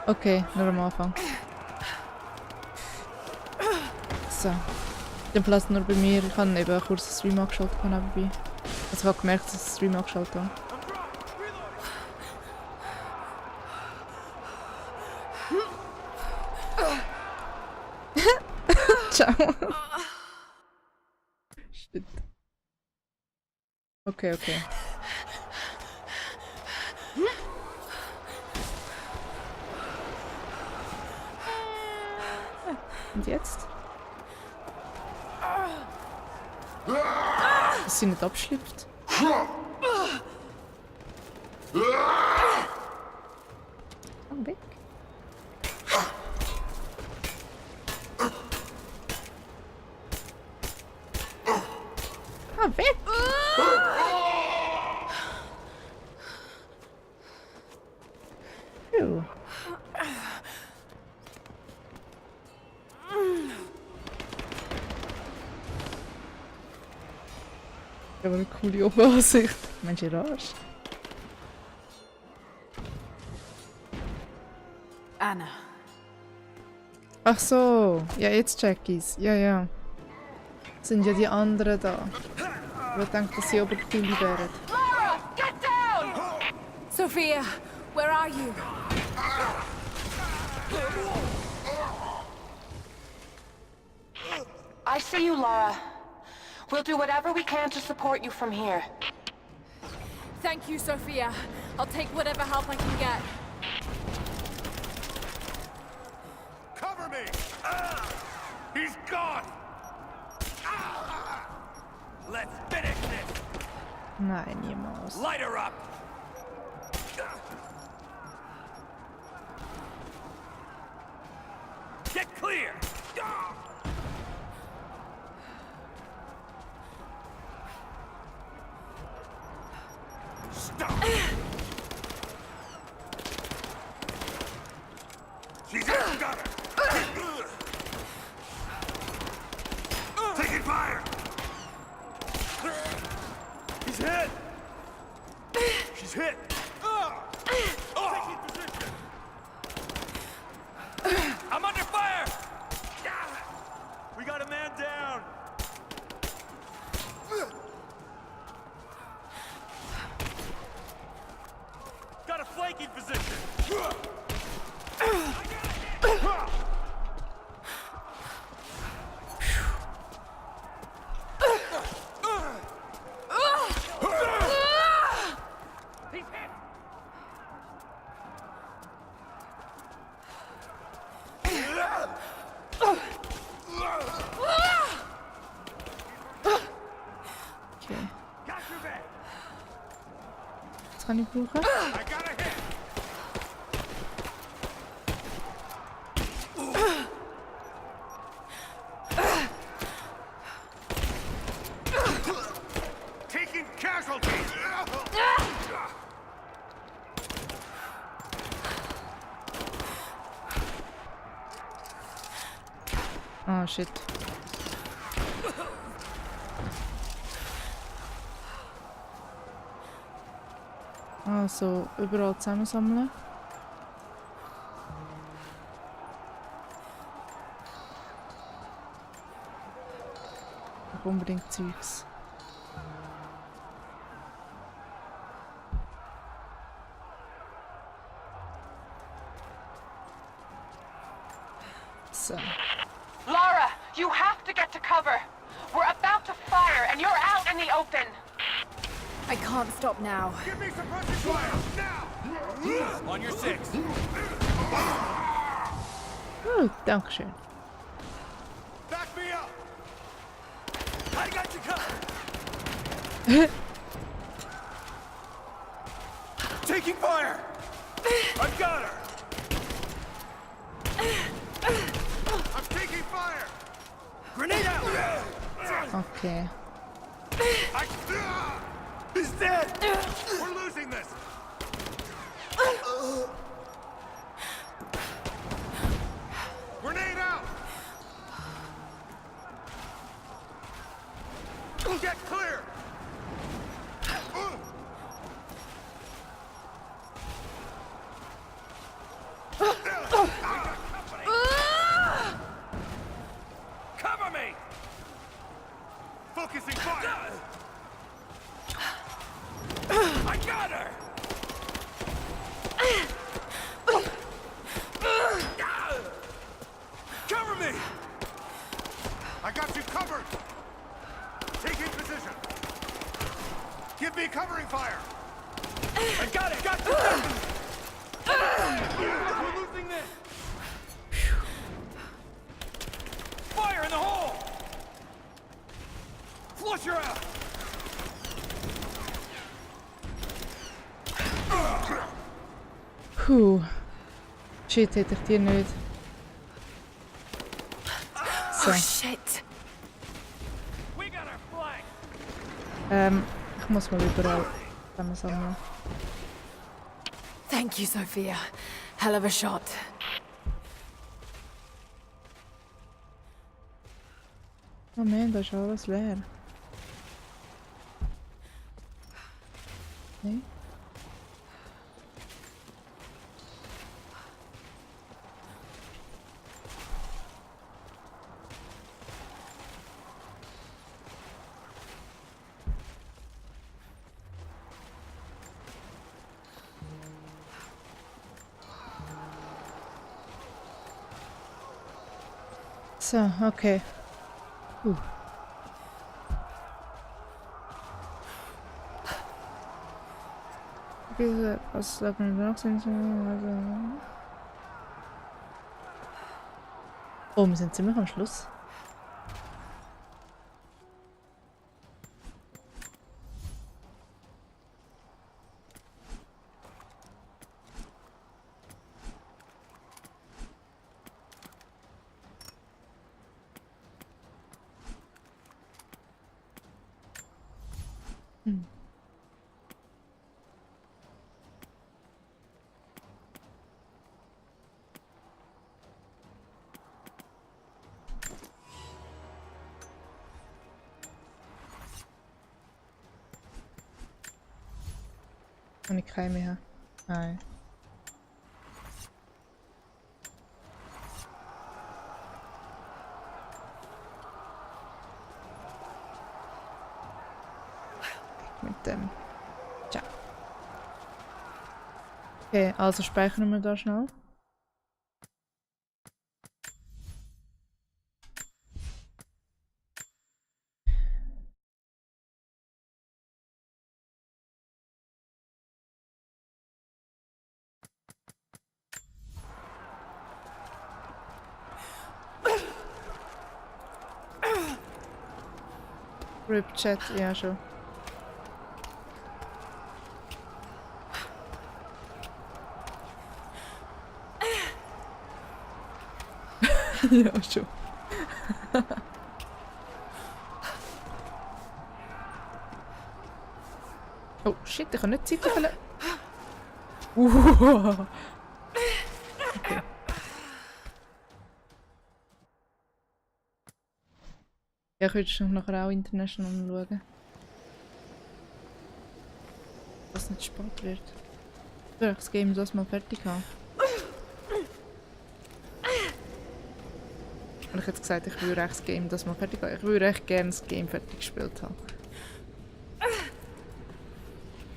Okay, nur am Anfang. So. Den Platz nur bei mir. Ich habe eben kurz den Stream angeschaltet nebenbei. Also ich habe gemerkt, dass ich den Stream angeschaltet habe. Ciao. Shit. Okay, okay. Und jetzt? Dass sie nicht abschlüpft. Komm weg. Ah, weg! Phew. Aber eine coole Oberansicht. Mensch, ihr Arsch. Anna. Ach so, ja, jetzt check ich's. Ja, ja. Sind ja die anderen da. Ich denke, dass sie aber cool wären. Lara, get down! Sophia, where are you? I see you, Lara. We'll do whatever we can to support you from here. Thank you, Sophia. I'll take whatever help I can get. Cover me! He's gone! Let's finish this! Nein, niemals. Light her up! Get clear! Stop! She's out! Got her! Taking fire! He's hit! She's hit! Taking position! I'm under fire! We got a man down! Got a flanking position! Okay. Got your back! Was kann ich brauchen? I got a hit! Taking casualties! Ah, shit. Also, überall zusammensammeln. Ich brauche unbedingt Zeugs. So. Lara, you have to get to cover. We're about to fire, and you're out in the open. I can't stop now. Give me suppressing fire! Now! On your six! Oh, Dankeschön. Back me up! I got you covered! Taking fire! I've got her! I'm taking fire! Grenade out! Okay. He's dead! We're losing this! Grenade out! Get clear! Cover me! Focusing fire! I got her! Cover me! I got you covered! Taking position! Give me covering fire! I got it! Got you! We're losing this! Fire in the hole! Flush her out! Puh. Shit, hätte ich die nicht. So. Oh shit! We got our flank! Ich muss mal überall sammeln. Thank you, Sophia. Hell of a shot. Oh man, da ist alles leer. Nee? So, okay. Was sagen wir noch? Oh, wir sind ziemlich am Schluss. Und ich keine mehr. Nein. Mit dem. Tja. Okay, also speichern wir da schnell. Rip Chat, ja schon. Ja schon. Oh shit, ich kann nicht Zeit verlieren. Okay. Ja, könntest du nachher auch international schauen. Dass es nicht spät wird. Ich will das Game das mal fertig haben. Und ich hätte gesagt, ich würde das Game das mal fertig haben. Ich würde echt gerne das Game fertig gespielt haben.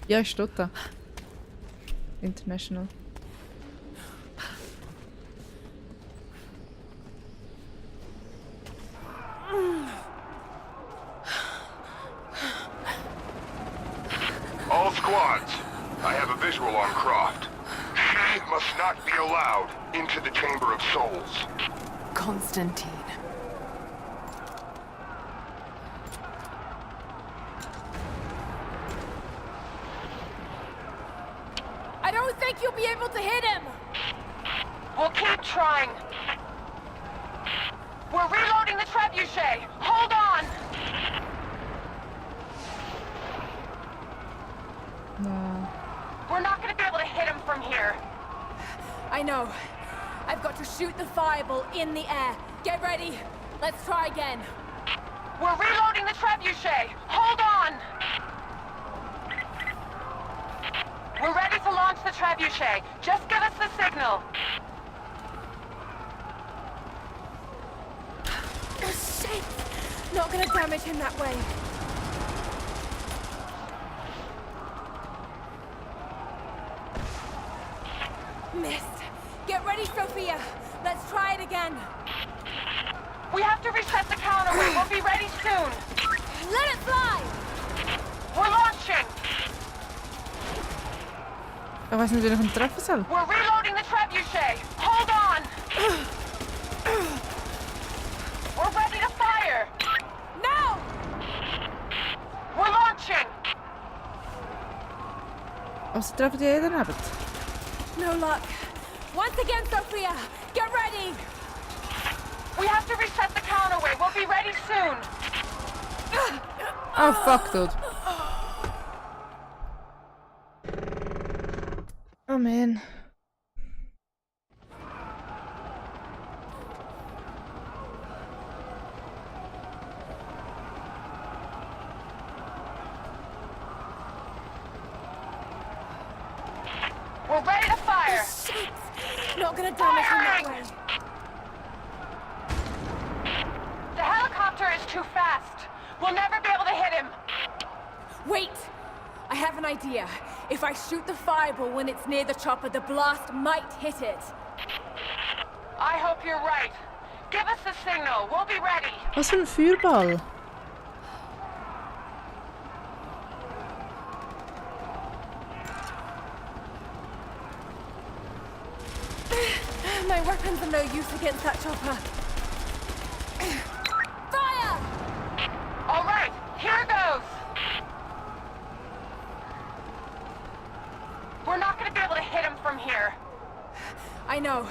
Ja, ist dort da. International. All squads, I have a visual on Croft. She must not be allowed into the Chamber of Souls. Constantine. I don't think you'll be able to hit him! We'll keep trying. We're reloading the trebuchet. Hold on. No. We're not going to be able to hit him from here. I know. I've got to shoot the fireball in the air. Get ready. Let's try again. We're reloading the trebuchet. Hold on. We're ready to launch the trebuchet. Just give us the signal. Oh, shit! Not gonna damage him that way. Missed. Get ready, Sophia. Let's try it again. We have to reset the counterweight. We'll be ready soon. Let it fly! We're launching. Ich weiß nicht, wie ich ihn treffen soll. We're reloading the trebuchet. Hold on. We're ready Also treffen die daneben. No luck. Once again, Sophia, get ready! We have to reset the counterweight. We'll be ready soon. Oh fuck, dude. Oh man. We're ready to fire. Shit! Not gonna damage him that way. The helicopter is too fast. We'll never be able to hit him. Wait! I have an idea. If I shoot the fireball when it's near the chopper, the blast might hit it. I hope you're right. Give us the signal. We'll be ready. Was für ein Feuerball? My weapons are no use against that chopper. Fire! All right, here goes. We're not going to be able to hit him from here. I know.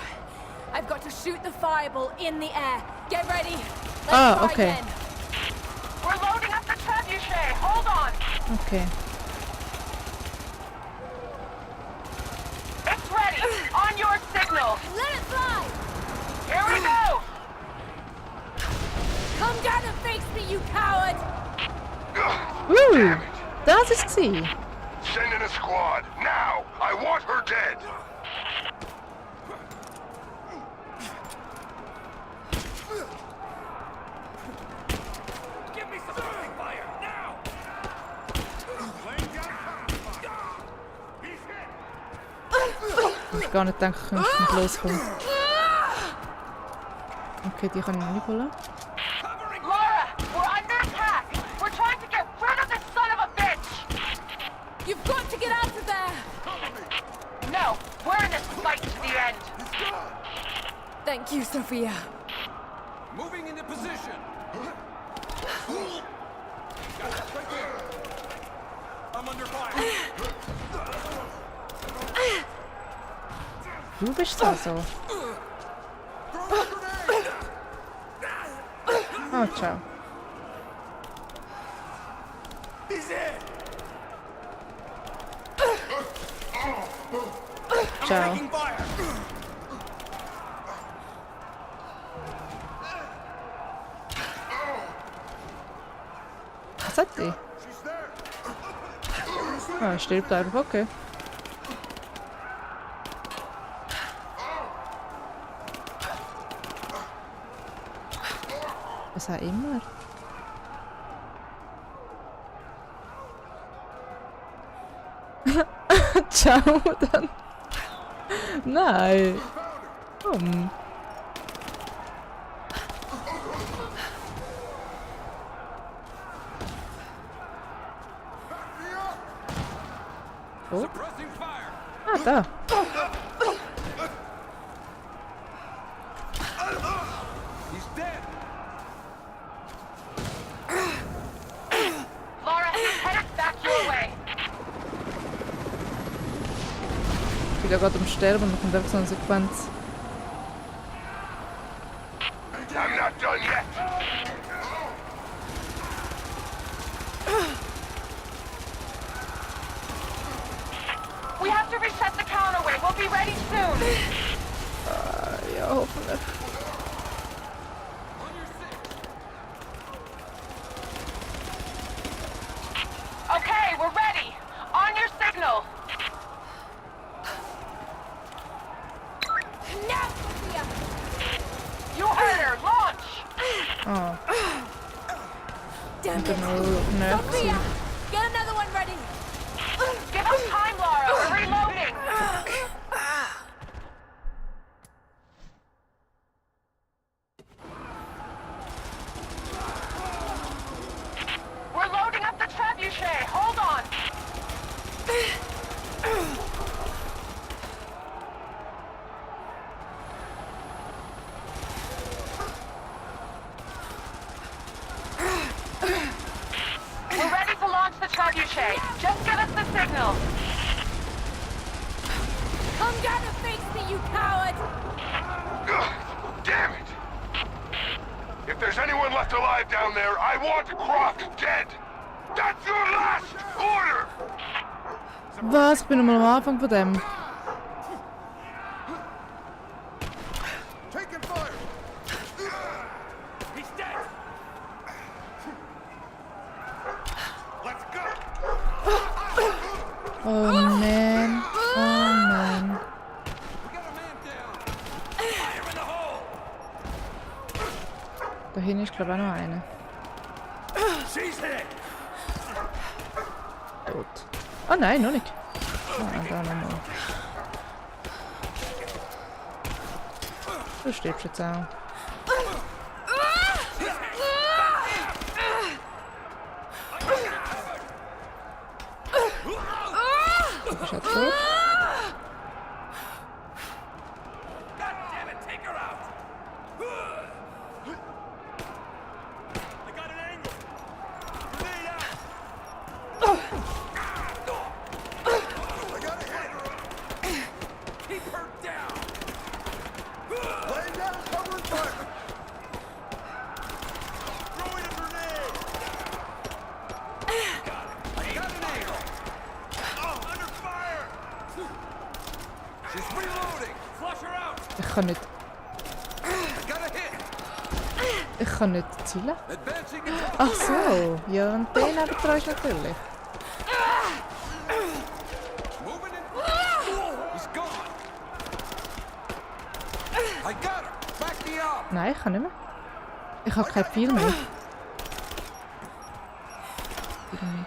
I've got to shoot the fireball in the air. Get ready. Let's Ah, try okay. again. We're loading up the trebuchet. Hold on. Okay. It's ready. On your signal. Let it fly! Here we go. Come down and face me, you coward! Woo! Das ist sie. Send in a squad, now! I want her dead! Give me some covering fire, now! Laying down covering fire. He's hit! Ich gar nicht gedacht, ich könnte nicht loskommen. Okay, die kann ich noch nicht holen. Laura, we're under attack. We're trying to get rid of this son of a bitch. You've got to get out of there! No, we're in this fight to the end. Thank you, Sophia. Moving into position. Got it right there. I'm under fire. Du bist da so. Oh, ciao. He's in. Ciao. Taking fire. Was hat die? She's there. Ah, stirbt einfach, okay. Was auch immer. Ciao dann. Nein. Komm. Oh. Pressing fire. Ah, da. He's dead. Laura, he's headed back your way. Ich bin ja gerade am Sterben und dann kommt einfach so eine Sequenz. I'm not done yet! We have to reset the counterweight. We'll be ready soon. Ja, hoffentlich. Okay, we're ready. On your signal. Now, Sophia! You heard her. Launch. Oh, Damn ich bin it! nur nervös. Sophia! Get another one ready! Give us time, Laura. We're reloading. We're loading up the trebuchet. Hold on. We're ready to launch the trebuchet. Just give us the signal. Come down and face me, you coward! Ugh, damn it! If there's anyone left alive down there, I want Croft dead! That's your last order! Was? Ich bin noch mal am Anfang von dem. Taking fire! He's dead! Let's go! Oh man. Oh man. We got a man down! Fire in the hole! Da hinten ist glaube ich auch noch einer. She's hit! Tot. Oh nein, noch nicht. Ah, da nochmal. Du stirbst jetzt auch. Ist er tot? God damn it, take her out! I got an angle! Grenade out! I got a hit! Keep her down! Laying down cover and fire! Throwing a grenade! Got it! I got an angle! Oh, under fire! She's reloading! Flush her out! Ich kann nicht. Got a hit! Ich kann nicht zielen. Advancing into Ach so. Ja, und den nebendran ist natürlich. moving in. He's gone. I got her. Back me up. Nein, ich kann nicht mehr. Ich habe kein Pfeil mehr. Irgendwie.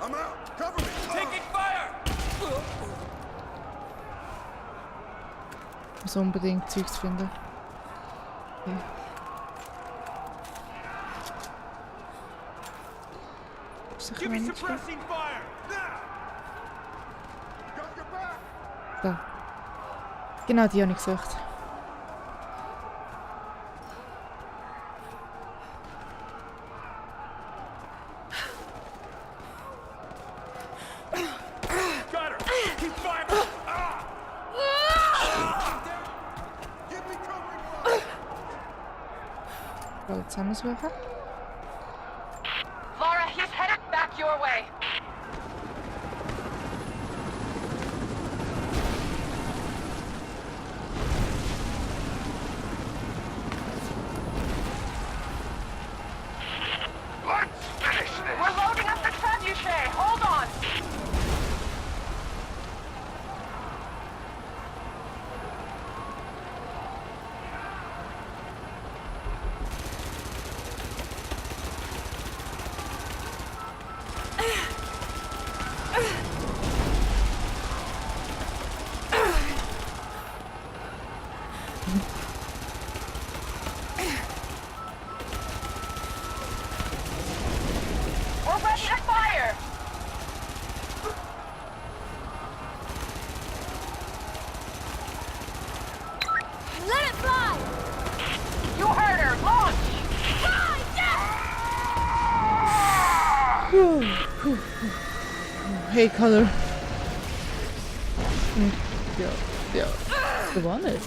I'm out. Cover me. Taking fire. Ich muss unbedingt Zeugs finden. Okay. Sicher Give noch me nicht viel. suppressing fire. Now. Got your back. Da. Genau, die habe ich gesucht. Got her. Keep firing. Give me covering fire. Alle zusammensuchen. Lara, he's headed back your way. Let's finish this! We're loading up the trebuchet. Hold on. We're ready to fire. Let it fly! You heard her. Launch. Fly! Yes! Hey, Color. Ja, ja. Gewonnen.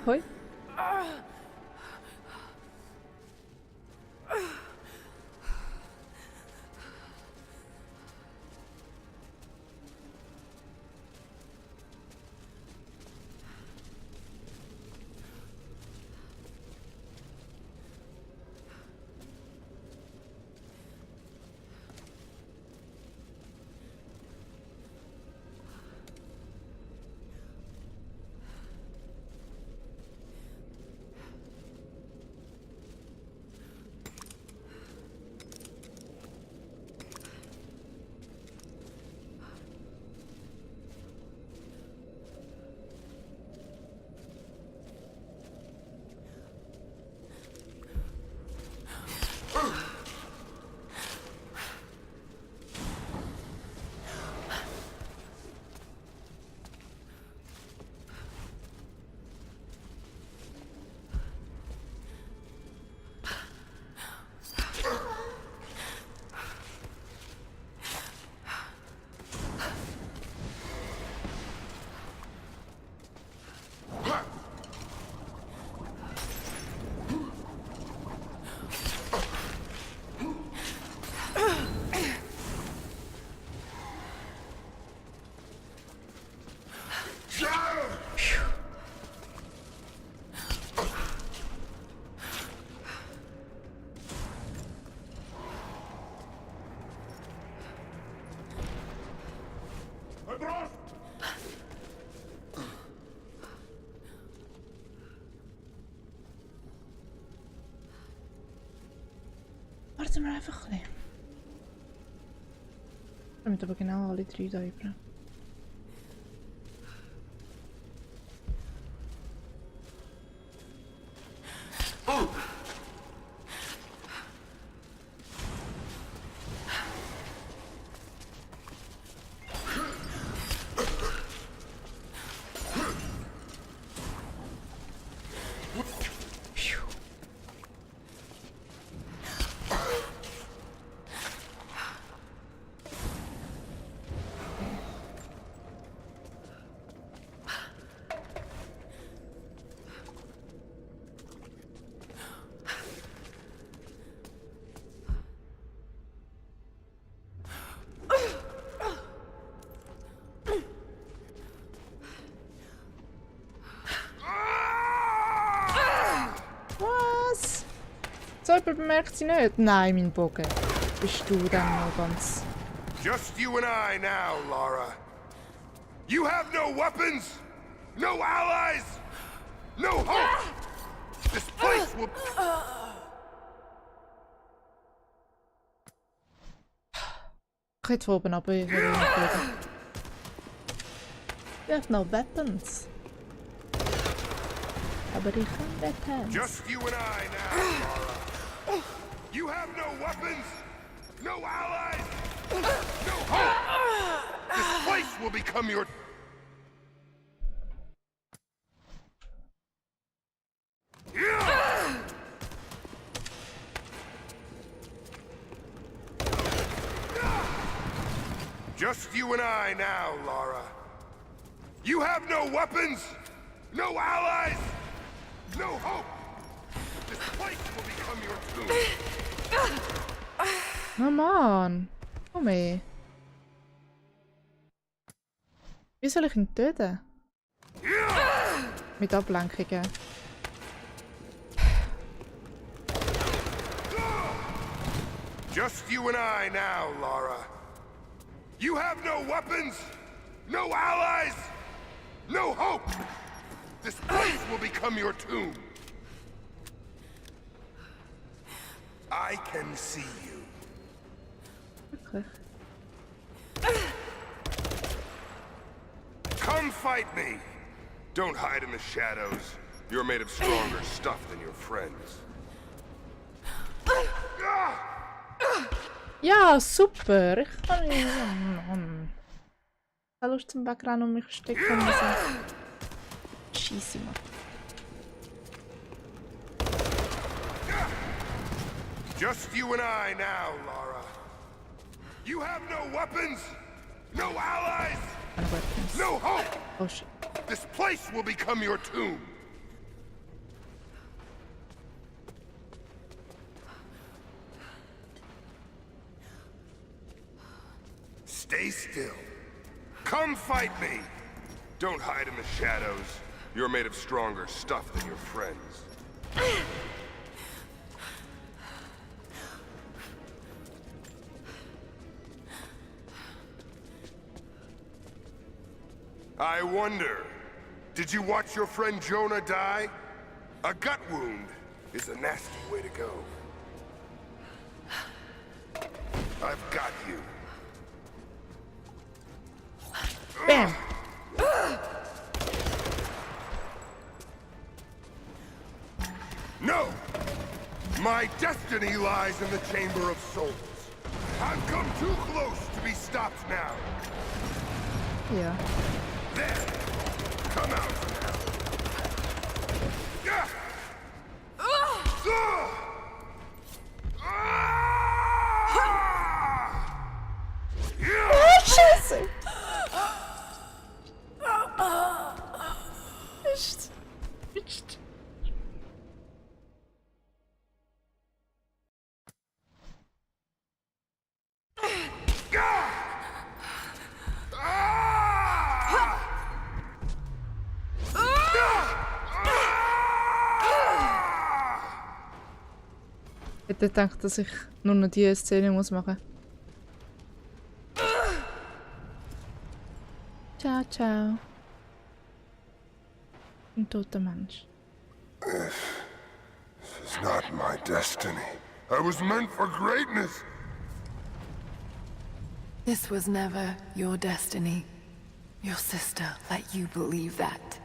Hoi. Warten wir einfach ein bisschen. Wir müssen aber genau alle 3 da über. Was? So jemand bemerkt sie nicht? Nein, mein Bogen. Bist du dann noch ganz... Just you and I now, Lara. You have no weapons, no allies, no hope. This place will... Ich hätte von oben ab. You have no weapons. Aber ich habe Weapons. Just you and I now, Lara. You have no weapons, no allies, no hope. This place will become your... Just you and I now, Lara. You have no weapons, no allies, no hope. This place will become your tomb. Come on. Komm her. Wie soll ich ihn töten? Mit Ablenkungen. Just you and I now, Lara. You have no weapons, no allies, no hope. This place will become your tomb. I can see you. Wirklich? Come fight me. Don't hide in the shadows. You're made of stronger stuff than your friends. Ja, super. Ich kann nicht... Ich habe Lust zum Wegrennen und mich verstecken müssen. Scheisse mal. Just you and I now, Lara. You have no weapons, no allies, Keine Weapons. no hope. Oh shit. This place will become your tomb. Stay still. Come fight me. Don't hide in the shadows. You're made of stronger stuff than your friends. I wonder, did you watch your friend Jonah die? A gut wound is a nasty way to go. I've got you. Bam! No! My destiny lies in the Chamber of Souls. I've come too close to be stopped now. Ja. There! Come out now! Yeah! Scheiße! Nicht. Nicht. Ich hätte gedacht, dass ich nur noch diese Szene muss machen. Ciao, ciao. Ein toter Mensch. This is not my destiny. I was meant for greatness. This was never your destiny. Your sister let you believe that.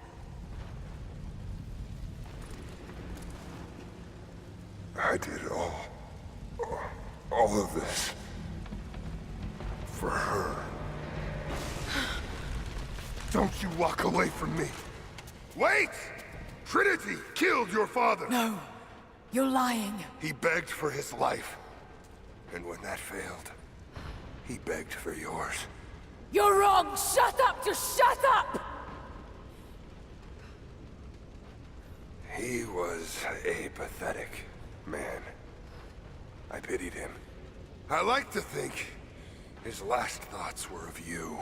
I did all of this for her. Don't you walk away from me. Wait! Trinity killed your father. No, you're lying. He begged for his life. And when that failed, he begged for yours. You're wrong! Shut up! Just shut up! He was a pathetic man. I pitied him. I like to think his last thoughts were of you,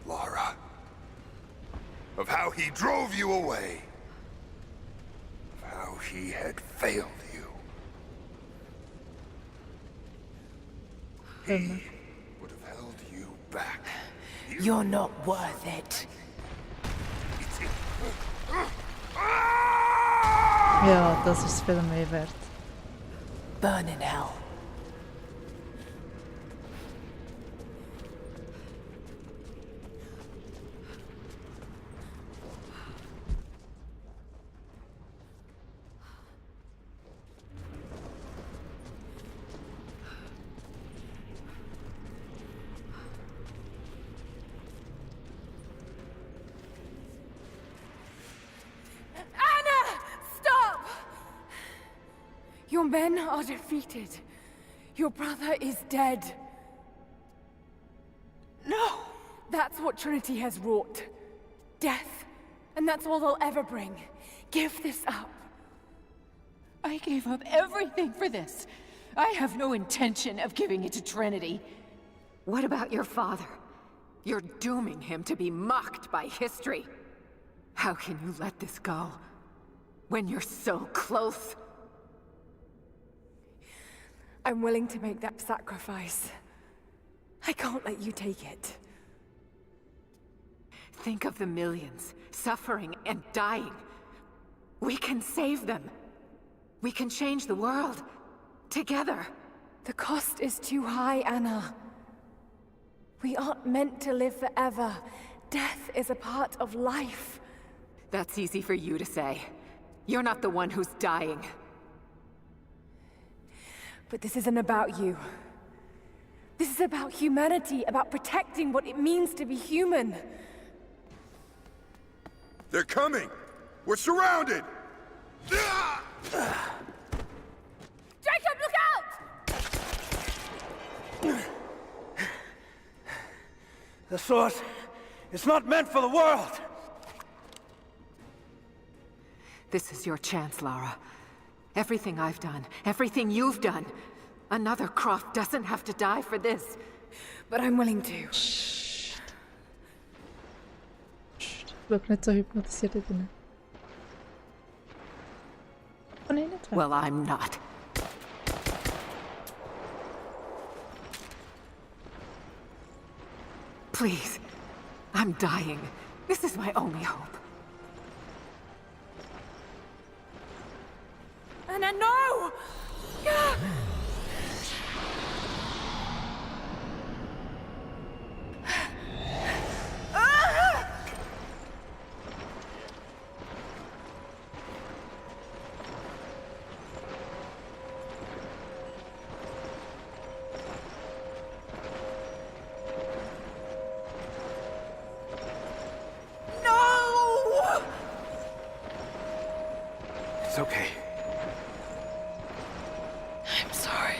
Lara. Of how he drove you away. Of how he had failed you. He would have held you back. You're not worth it. Ja, das ist viel mehr wert. Burn in hell. Your men are defeated. Your brother is dead. No! That's what Trinity has wrought. Death. And that's all they'll ever bring. Give this up. I gave up everything for this. I have no intention of giving it to Trinity. What about your father? You're dooming him to be mocked by history. How can you let this go? When you're so close? I'm willing to make that sacrifice. I can't let you take it. Think of the millions, suffering and dying. We can save them. We can change the world. Together. The cost is too high, Anna. We aren't meant to live forever. Death is a part of life. That's easy for you to say. You're not the one who's dying. But this isn't about you. This is about humanity, about protecting what it means to be human. They're coming! We're surrounded! Jacob, look out! The sword is not meant for the world! This is your chance, Lara. Everything I've done, everything you've done. Another Croft doesn't have to die for this. But I'm willing to. Wirk nicht so hypnotisiert da drin. Oh nein, nicht wahr. Well, I'm not. Please. I'm dying. This is my only hope. Anna, no! It's okay. I'm sorry.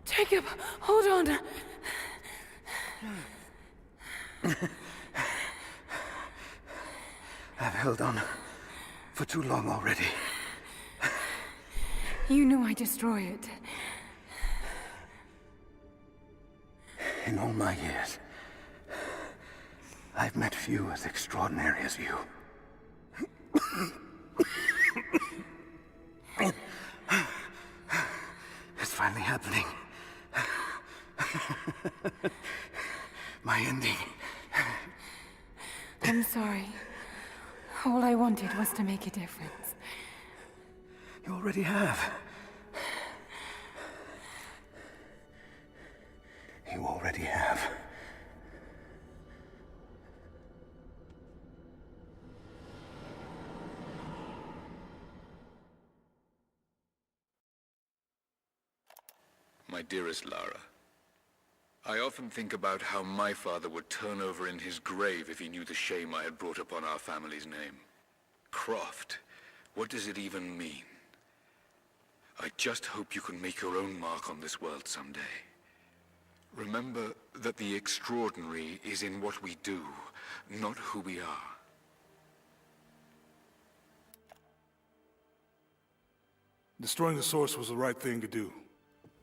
Jacob, hold on. I've held on for too long already. You knew I'd destroy it. In all my years, I've met few as extraordinary as you. It's finally happening. My ending. I'm sorry. All I wanted was to make a difference. You already have. You already have. My dearest Lara, I often think about how my father would turn over in his grave if he knew the shame I had brought upon our family's name. Croft, what does it even mean? I just hope you can make your own mark on this world someday. Remember that the extraordinary is in what we do, not who we are. Destroying the source was the right thing to do.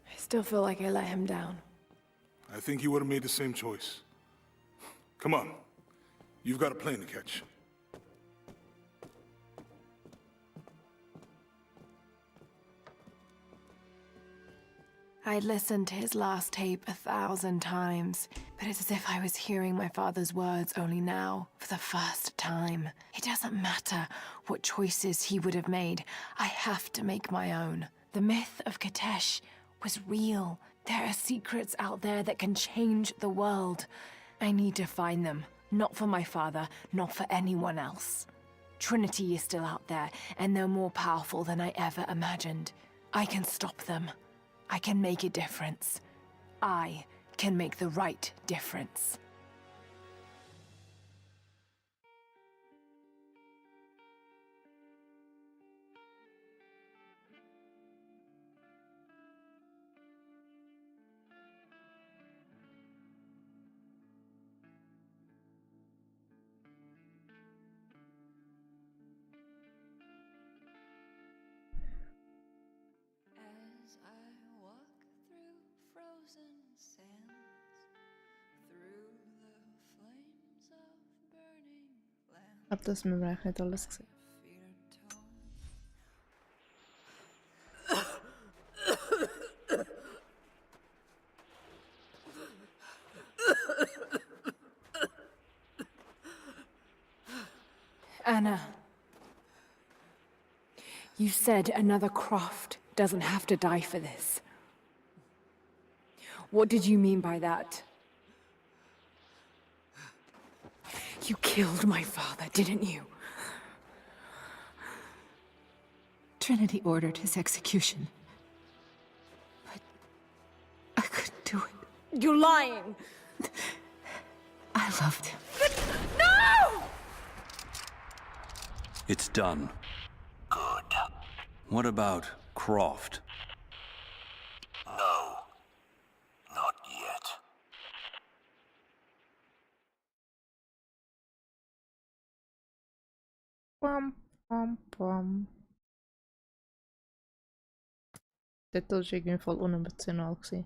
I still feel like I let him down. I think you would have made the same choice. Come on. You've got a plane to catch. I'd listened to his last tape 1,000 times, but it's as if I was hearing my father's words only now, for the first time. It doesn't matter what choices he would have made. I have to make my own. The myth of Katesh was real. There are secrets out there that can change the world. I need to find them. Not for my father, not for anyone else. Trinity is still out there, and they're more powerful than I ever imagined. I can stop them. I can make a difference. I can make the right difference. As I walk through frozen sands, through the flames of burning lands, Hab das mir eigentlich nicht alles gesehen. feet are torn. Anna. You said another Croft doesn't have to die for this. What did you mean by that? You killed my father, didn't you? Trinity ordered his execution. But I couldn't do it. You're lying! I loved him. No! It's done. Good. What about Croft? No. Not yet. Pam, pam, pam. Dit was ik in ieder geval onemotional gezien.